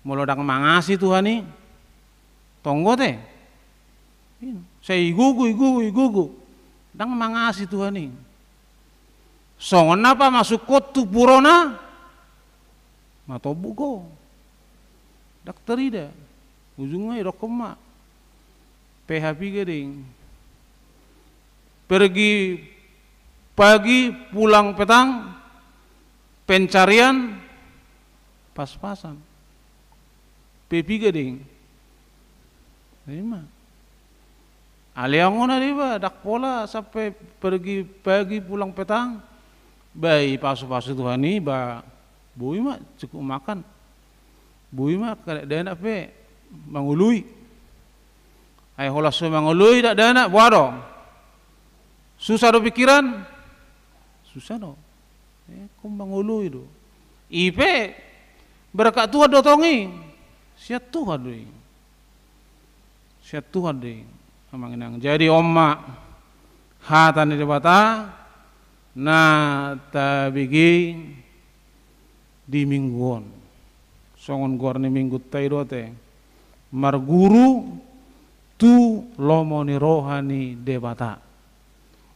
molo ndang mangasi Tuhan i, tonggo te. Ino, sai igogo, igogo, igogo, ndang mangasi Tuhan i. Songon na pamasukhon tu purona, matombuk ho. Ndang tarida. Ujungna idokkon ma, P H piga ding? Pergi pagi, pulang petang, pencarian pas-pasan. P piga ding? Ima. Alai anggo na deba, ndang pola sampe pergi pagi pulang petang, ba ipasu-pasu Tuhan i, ba boi ma cukup makan. Boi ma, dakdanak pe mangoloi. Ai holan so mangoloi dakdanak, boha do? Susah do pikiran? Susah do. Eh, ingkon mangoloi do. I pe berkat Tuhan do tong i. Sian Tuhan do i. Sian Tuhan do i, amang inang. Jadi on ma hata ni Debata na tabege di minggu on. Songon goar ni minggunta i do ate, marguru tu lomo ni roha ni Debata.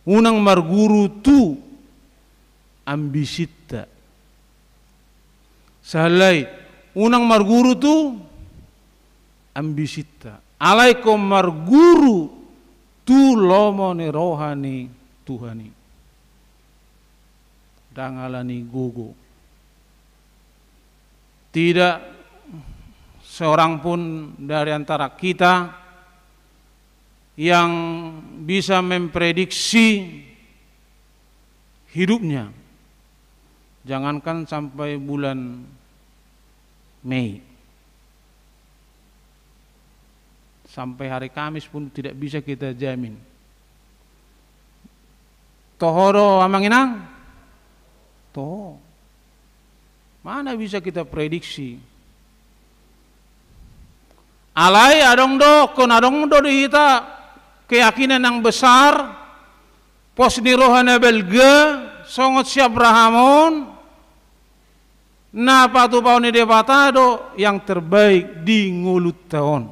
Unang marguru tu ambisinta. Sahalai, unang marguru tu ambisinta. Alai ingkon marguru tu lomo ni roha ni Tuhan i. Ndang ala ni gogo. Tidak seorang pun dari antara kita yang bisa memprediksi hidupnya. Jangankan sampai bulan Mei, sampai hari Kamis pun tidak bisa kita jamin. Toho do, amang inang? Toho. Mana bisa kita prediksi? Alai adong do, ingkon adong do di hita keyakinan yang besar, pos ni roha na balga, songon si Abraham on, na patupaon ni Debata do yang terbaik di ngolunta on.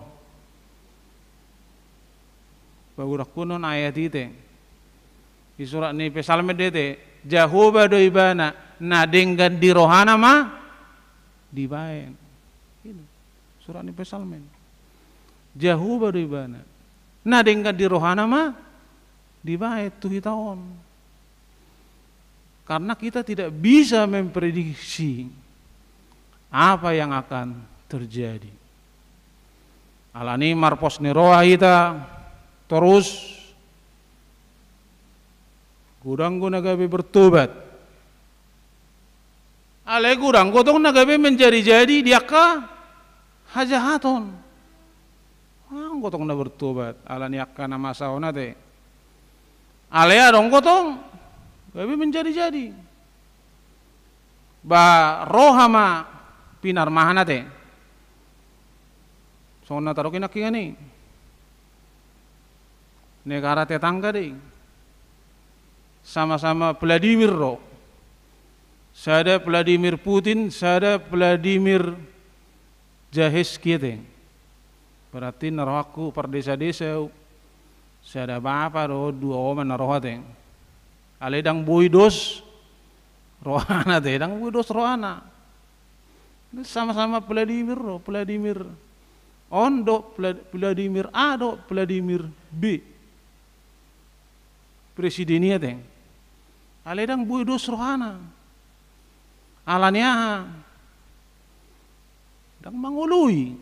Pagorakkon on ayat i te. Di surat ni Psalmen do i te, Jahowa do ibana, na denggan di rohana ma dibaen. Surat ni Psalmen. Jahowa do ibana, na denggan di rohana ma dibaen tu hita on. Karena kita tidak bisa memprediksi apa yang akan terjadi. Alani marpos ni roha hita torus, godang do na gabe bertobat. Alai godang do tong na gabe menjadi-jadi di angka hajahaton. Adong do tong na bertobat alani angka na masa on ate. Alai adong do tong gabe menjadi-jadi. Ba roha ma pinarmahan ate. Songon na taruki nangkiningan i. Negara tetangga do i. Sama-sama Vladimir do. Sada Vladimir Putin, sada Vladimir Zelensky ate. Berarti na rohangku pardesa-desa, sada bapa do, dua oma na roha ate. Alai ndang boi dos rohana ate, ndang boi dos rohana. Sama-sama Vladimir do, Vladimir on do, Vla-, Vladimir A do, Vladimir B. Presiden i ate. Alai ndang boi dos rohana. Alani aha? Ndang mangoloi.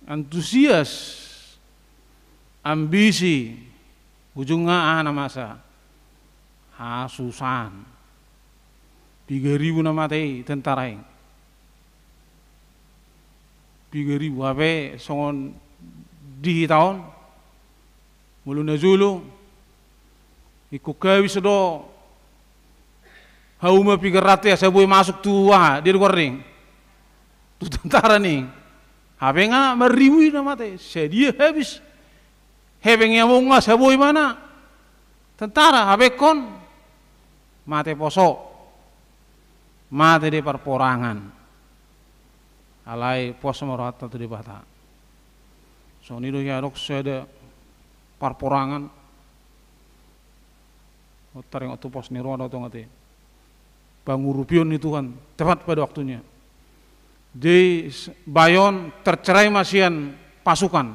Antusias, ambisi, ujungna aha na masa? Hasusahan. Piga ribu na mate i tentara i. Piga ribu, hape songon di hita on, molo na jolo, ingkon habis do hauma piga ratus asa boi masuk tu aha, di luar ring. Tu tentara ni. Hape nga marribu i na mate, sadia habis hepeng i, among nga saboi ma na tentara, hape ingkon mate poso, mate di parporangan. Alai pos ma rohanta tu Debata. Songon i do ia, adong sada parporangan, taringot tu pos ni roha do tong ate. Pangurupion ni Tuhan tepat pada waktunya. Jadi, s-, bayon tercerai ma sian pasukan.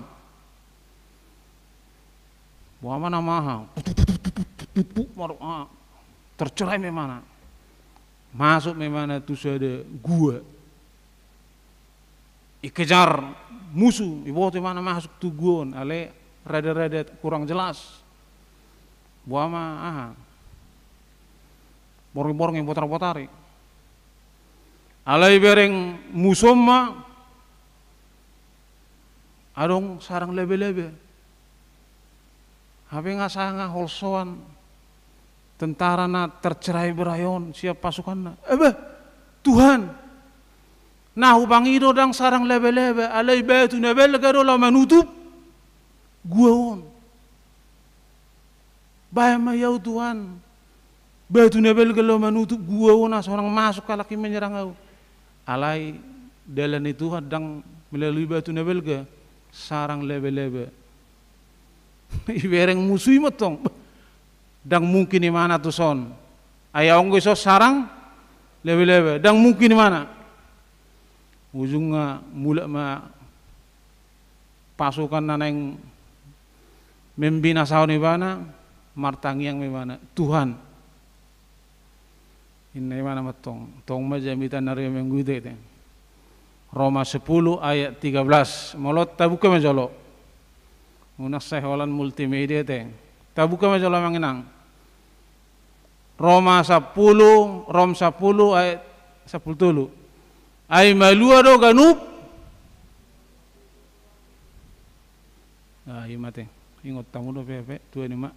Boha ma na maha. Tercerai ma imana. Masuk ma imana tu sada gua. Ikejar musu, iboto imana masuk tu gua on, alai rada-rada kurang jelas. Boha ma aha. Borngin-borngin, botar-botari. Alai bereng musu on ma, adong sarang lebe-lebe. Hape nga sanga holsoan tentara na tercerai berai on sian pasukanna. Ebe, Tuhan, na hupangido ndang sarang lebe-lebe, alai batu na balga do laho manutup gua on. Bahen ma i au Tuhan, batu na balga laho manutup gua on, asa unang masuk halak i menyerang au. Alai dalan ni Tuhan ndang melalui batu na balga, sarang lebe-lebe. Ibereng musu i ma tong. Ndang mungkin imana tuson. Ai adong do dison sarang lebe-lebe, ndang mungkin imana. Ujungna mulak ma pasukan na naeng membinasahon ibana, martangiang ma ibana, Tuhan. Inna imana ma tong, tong ma jamita na riminggu i te. Roma sepuluh ayat tiga belas. Molo tabuka ma jolo. Unang sai holan multimedia te. Tabuka ma jolo amang inang. Roma sampulu, Rom sampulu ayat sampulu tolu. Ai malua do ganup. Ah, i ma te. Ingot hamu do pe, pe, tua ni ma.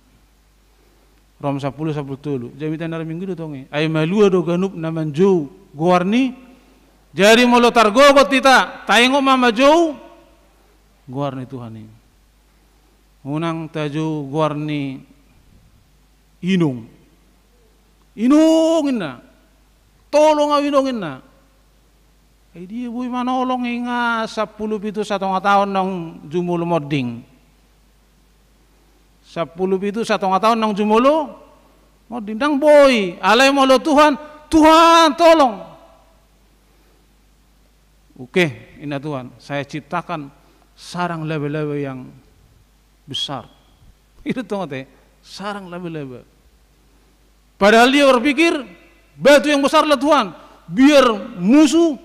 Rom sampulu, sampulu tolu. Jamita na riminggu do tong i. Ai malua do ganup na manjou goar ni. Jadi molo targogot hita, taingot ma manjou goar ni Tuhan i. Unang tajou goar ni inong. Inong inna. Tolong au inong inna. Ai dia boi manolong i nga sampulu pitu satonga taon naung jumolo monding. Sampulu pitu satonga taon naung jumolo monding. Ndang boi. Alai molo Tuhan, Tuhan tolong. Oke, inna Tuhan, saya ciptakan sarang laba-laba yang besar. Itu tong ate, sarang laba-laba. Padahal dia berpikir, batu yang besarlah Tuhan, biar musuh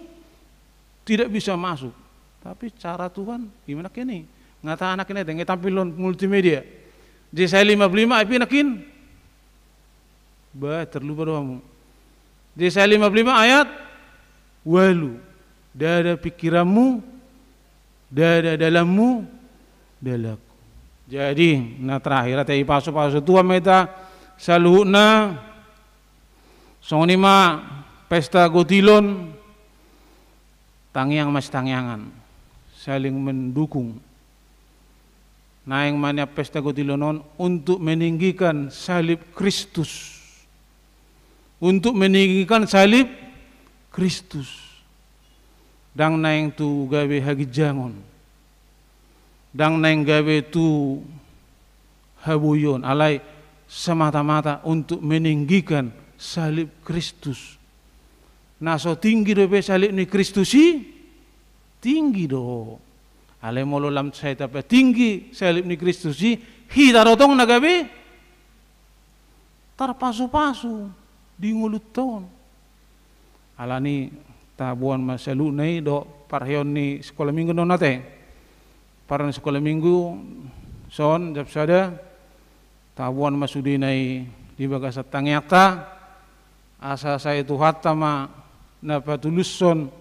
tidak bisa masuk. Tapi cara Tuhan, gimana kini? Ngata anak ini, tampil on multimedia. Jesaya lima puluh lima, ai pinakin. Bah, terlupa do hamu. Jesaya lima puluh lima ayat ualu. Ndada pikiranmu, ndada dalanmu, dalanku. Jadi, na terakhir, ate, dipasu-pasu Tuhan ma hita saluhutna. Songon i ma pesta gotilon, tangiang ma sitangiangan, saling mendukung. Naeng ma nian pesta gotilon on untuk meninggikan salib Kristus. Untuk meninggikan salib Kristus. Ndang naeng tu gabe haginjangon. Ndang naeng gabe tu haboion. Alai semata-mata untuk meninggikan salib Kristus. Na so tinggi dope salib ni Kristus i, tinggi do. Alai molo lam sai tapatinggi salib ni Kristus i, hita do tong na gabe tarpasu-pasu di ngolunta on. Alani taboan ma saluhutna i dohot parheon ni sikola minggu do on ate. Parheon ni sikola minggu son jam sada, taboan ma sudena i di bagasan tangiangta, asa sai Tuhanta ma na patulushon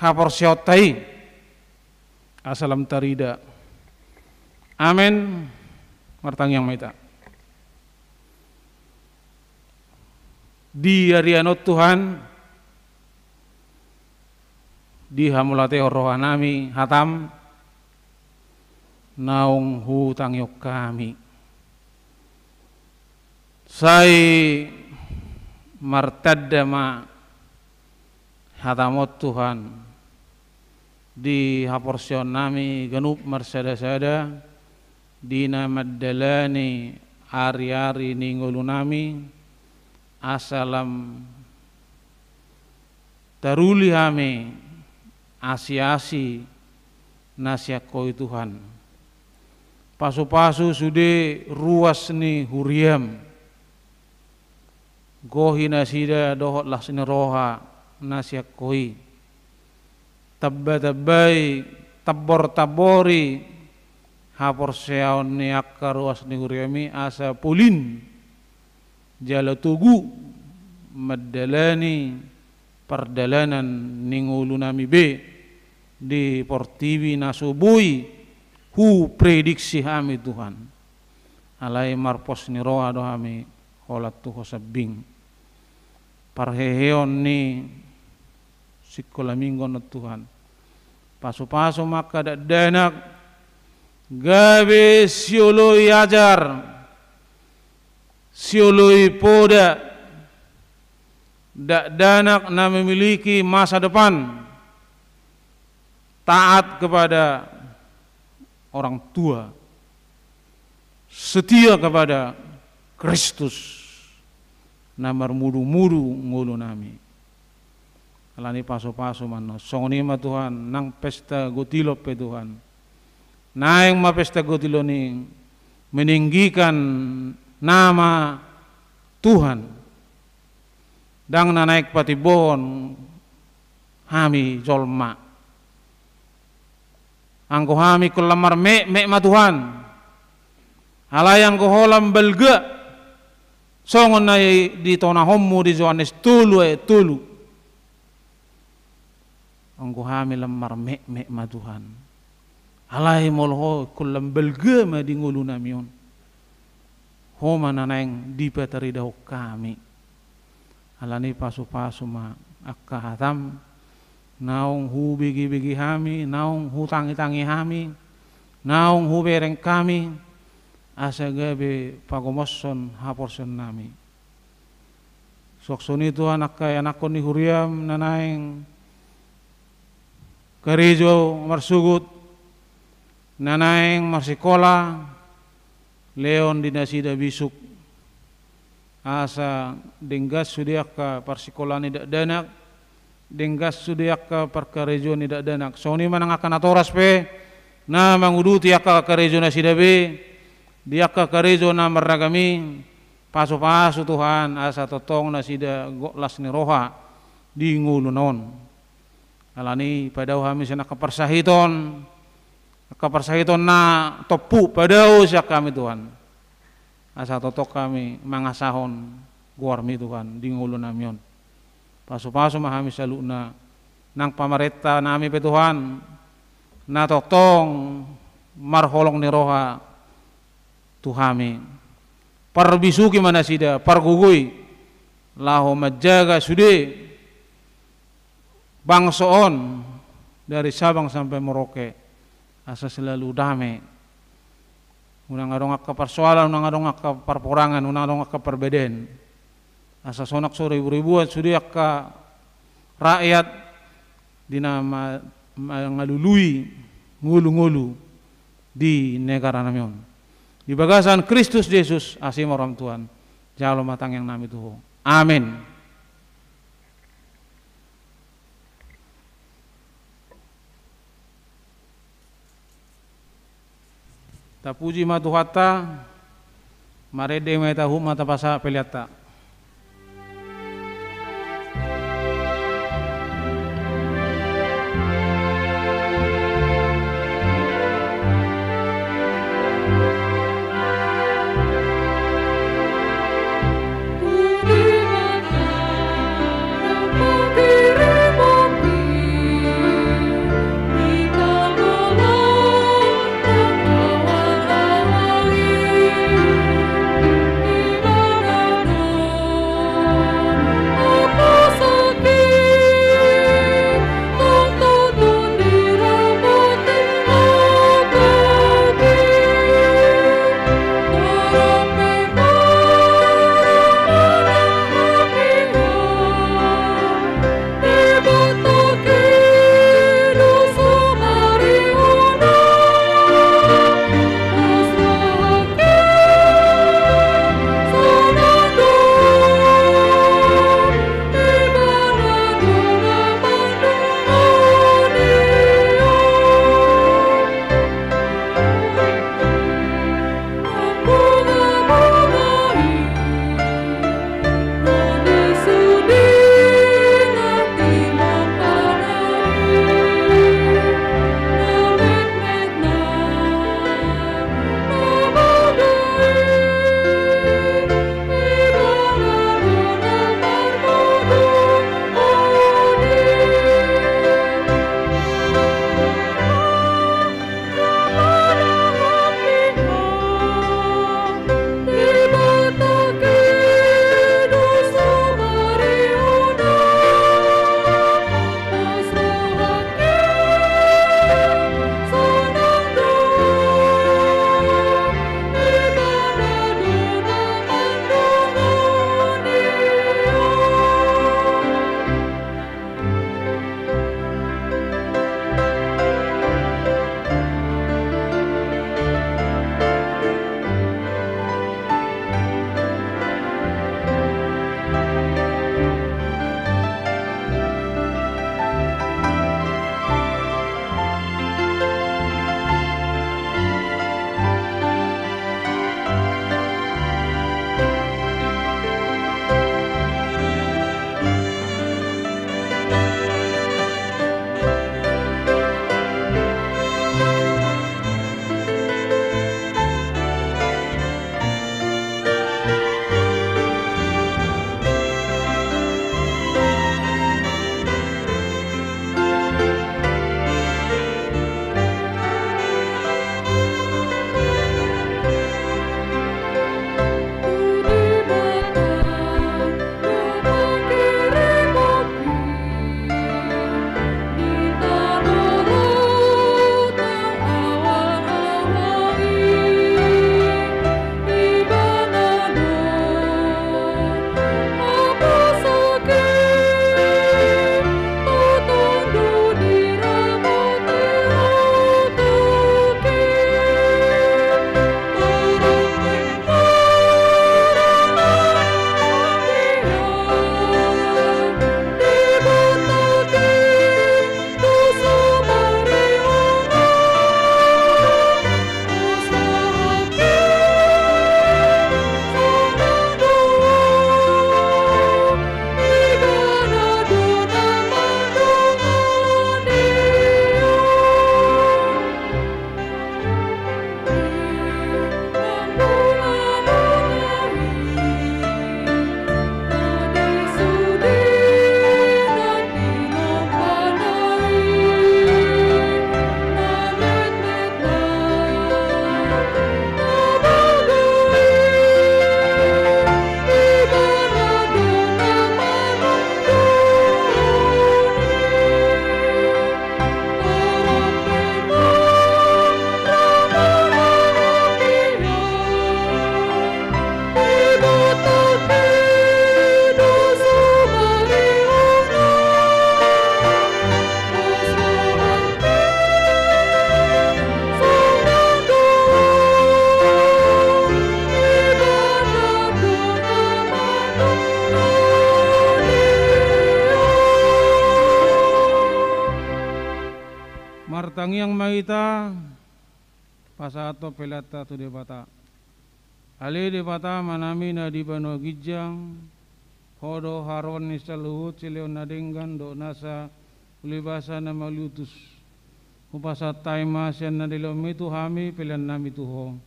haporseaonta i, asa lam tarida. Amen. Martangiang ma hita. Di ari on Tuhan, dihamauliatehon rohanami hataM naung hutangihon hami. Sai martanda ma hataM on Tuhan di haporseaonnami ganup marsadasada, di na mandalani ariari ni ngolunami, asa lam taruli hami asiasi na sian Ho i Tuhan. Pasupasu sude ruas ni huriaM. Gohi nasida dohot las ni roha na sian Ho i. Tambatambai, tambortambori haporseaon ni angka ruas ni huriaMi asa polin jala togu mandalani pardalanan ni ngolunami be di portibi na so boi huprediksi hami Tuhan. Alai marpos ni roha do hami holan tu Ho sambing. Parheheon ni sikola minggu on Tuhan. Pasupasu ma angka dakdanak gabe sioloi ajar, sioloi poda, dakdanak na memiliki masa depan, taat kepada orang tua, setia kepada Kristus, na marmudumudu ngolunami. Alani pasupasu ma annon. Songon i ma Tuhan, nang pesta gotilon pe Tuhan. Naeng ma pesta gotilon i meninggikan nama Tuhan. Ndang na naeng patimbohon hami jolma. Anggo hami ingkon lam marmekmek ma Tuhan. Alai anggo Ho lam balga, songon na ditonahonMu di Johannes tolu ayat tolu. Anggo hami lam marmekmek ma Tuhan. Alai molo Ho ingkon lam balga ma di ngolunami on. Ho ma na naeng dipataridahon hami. Alani pasupasu ma angka hataM, naung hubegebege hami, naung hutangitangi hami, naung hubereng hami, asa gabe pagomoshon haporseaonnami. Suang songon i Tuhan angka ianakhon ni huriaM na naeng karejo marsogot, na naeng marsikola, lehon di nasida bisuk. Asa denggan sude angka parsikolaan ni dakdanak, denggan sude angka parkarejoan ni dakdanak. Songon i ma nang angka natoras pe, na manguduti angka karejo nasida be, di angka karejo na marragam i, pasupasu Tuhan, asa tongtong nasida gok las ni roha di ngoluna on. Alani i padao hami sian angka parsahiton, angka parsahiton na tompu padao sian hami Tuhan. Asa tongtong hami mangasahon goarMi Tuhan di ngolunami on. Pasupasu ma hami saluhutna, nang pamarentanami pe Tuhan, na tongtong marholong ni roha tu hami. Parbisuki ma nasida, pargogoi, laho manjaga sude bangso on dari Sabang sampai Merauke, asa selalu dame. Unang adong angka parsoalan, unang adong angka parporangan, unang adong angka parbedaan. Asa sonang so riburibuan sude angka rakyat di na ma-, mangalului ngolungolu di negaranami on. Di bagasan Kristus Jesus, asi ma rohaM Tuhan, jalo ma tangiangnami tu Ho. Amen. Tapuji ma Tuhanta, marende ma hita, huhut ma tapasahat peleanta. Martangiang ma hita, pasahathon peleanta tu Debata. Ale Debata Amanami na di banua ginjang, Ho do haroroan ni saluhut silehon na denggan dohot nasa ulibasa na mauliutus. Hupasahat hami ma sian na nilehonMi tu hami peleannami tu Ho.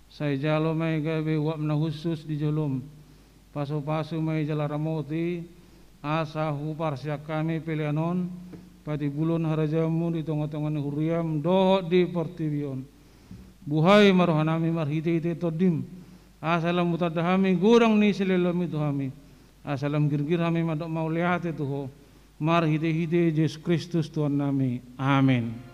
Sai jalo ma i gabe uap na hushus di joloM. Pasupasu ma i jala ramoti, asa huparsian hami pelean on patimbulhon harajaonMu di tongatonga ni huriaM dohot di portibi on. Buhai ma rohanami marhitehite TondiM, asa lam hutanda hami godang ni silehonMi tu hami, asa lam girgir hami mandok mauliate tu Ho, marhitehite Jesus Kristus Tuhannami. Amen.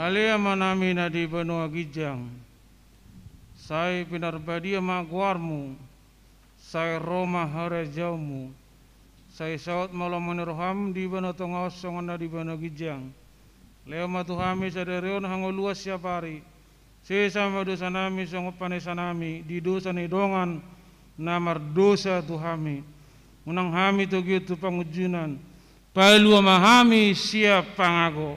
Ale Amanami na di banua ginjang, sai pinarbadia ma goarMu, sai ro ma harajaonMu, sai saut ma lomo ni rohaM di banua tonga on songon na di banua ginjang. Lehon ma tu hami sadari on hangoluan siapari. Sesa ma dosanami songon panesanami di dosa ni dongan na mardosa tu hami. Unang hami togihon tu pangunjunan. Palua ma hami sian pangago.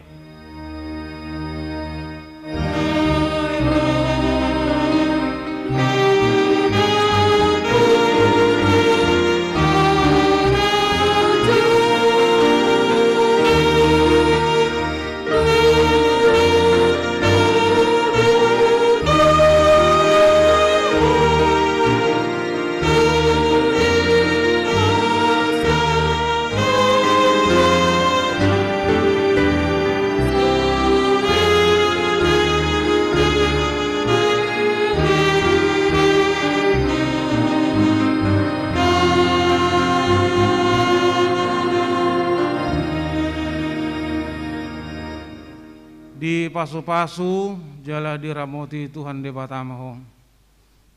Dipasupasu jala diramoti Tuhan Debata ma ho.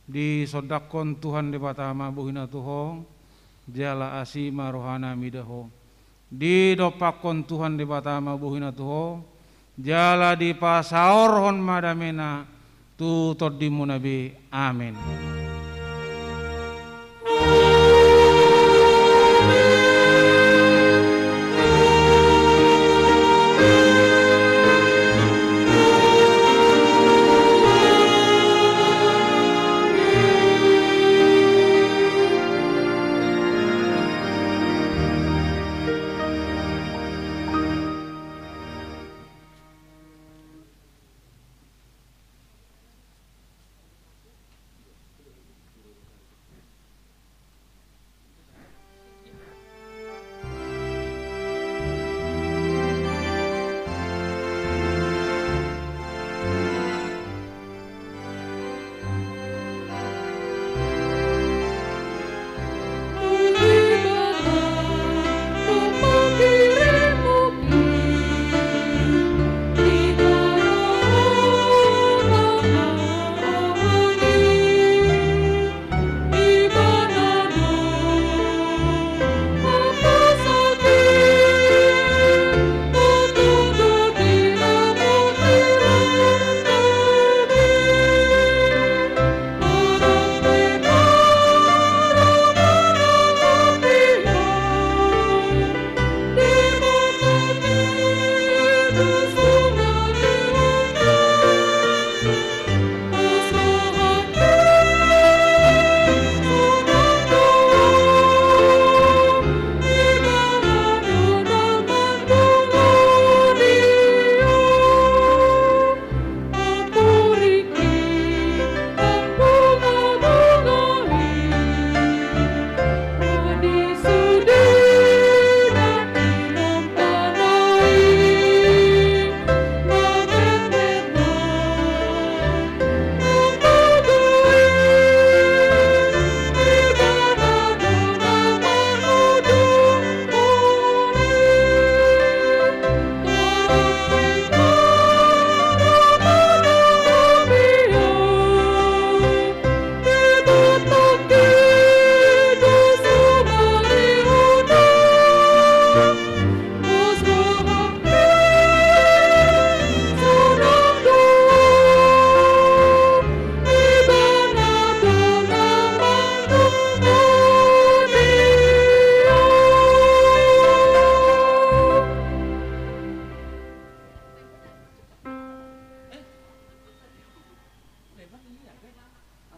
Disondangkon Tuhan Debata ma bohiNa tu ho, jala asi ma rohaNa mida ho. Didompakkon Tuhan Debata ma bohiNa tu ho, jala dipasaorhon ma dameNa tu tondimuna be. Amen.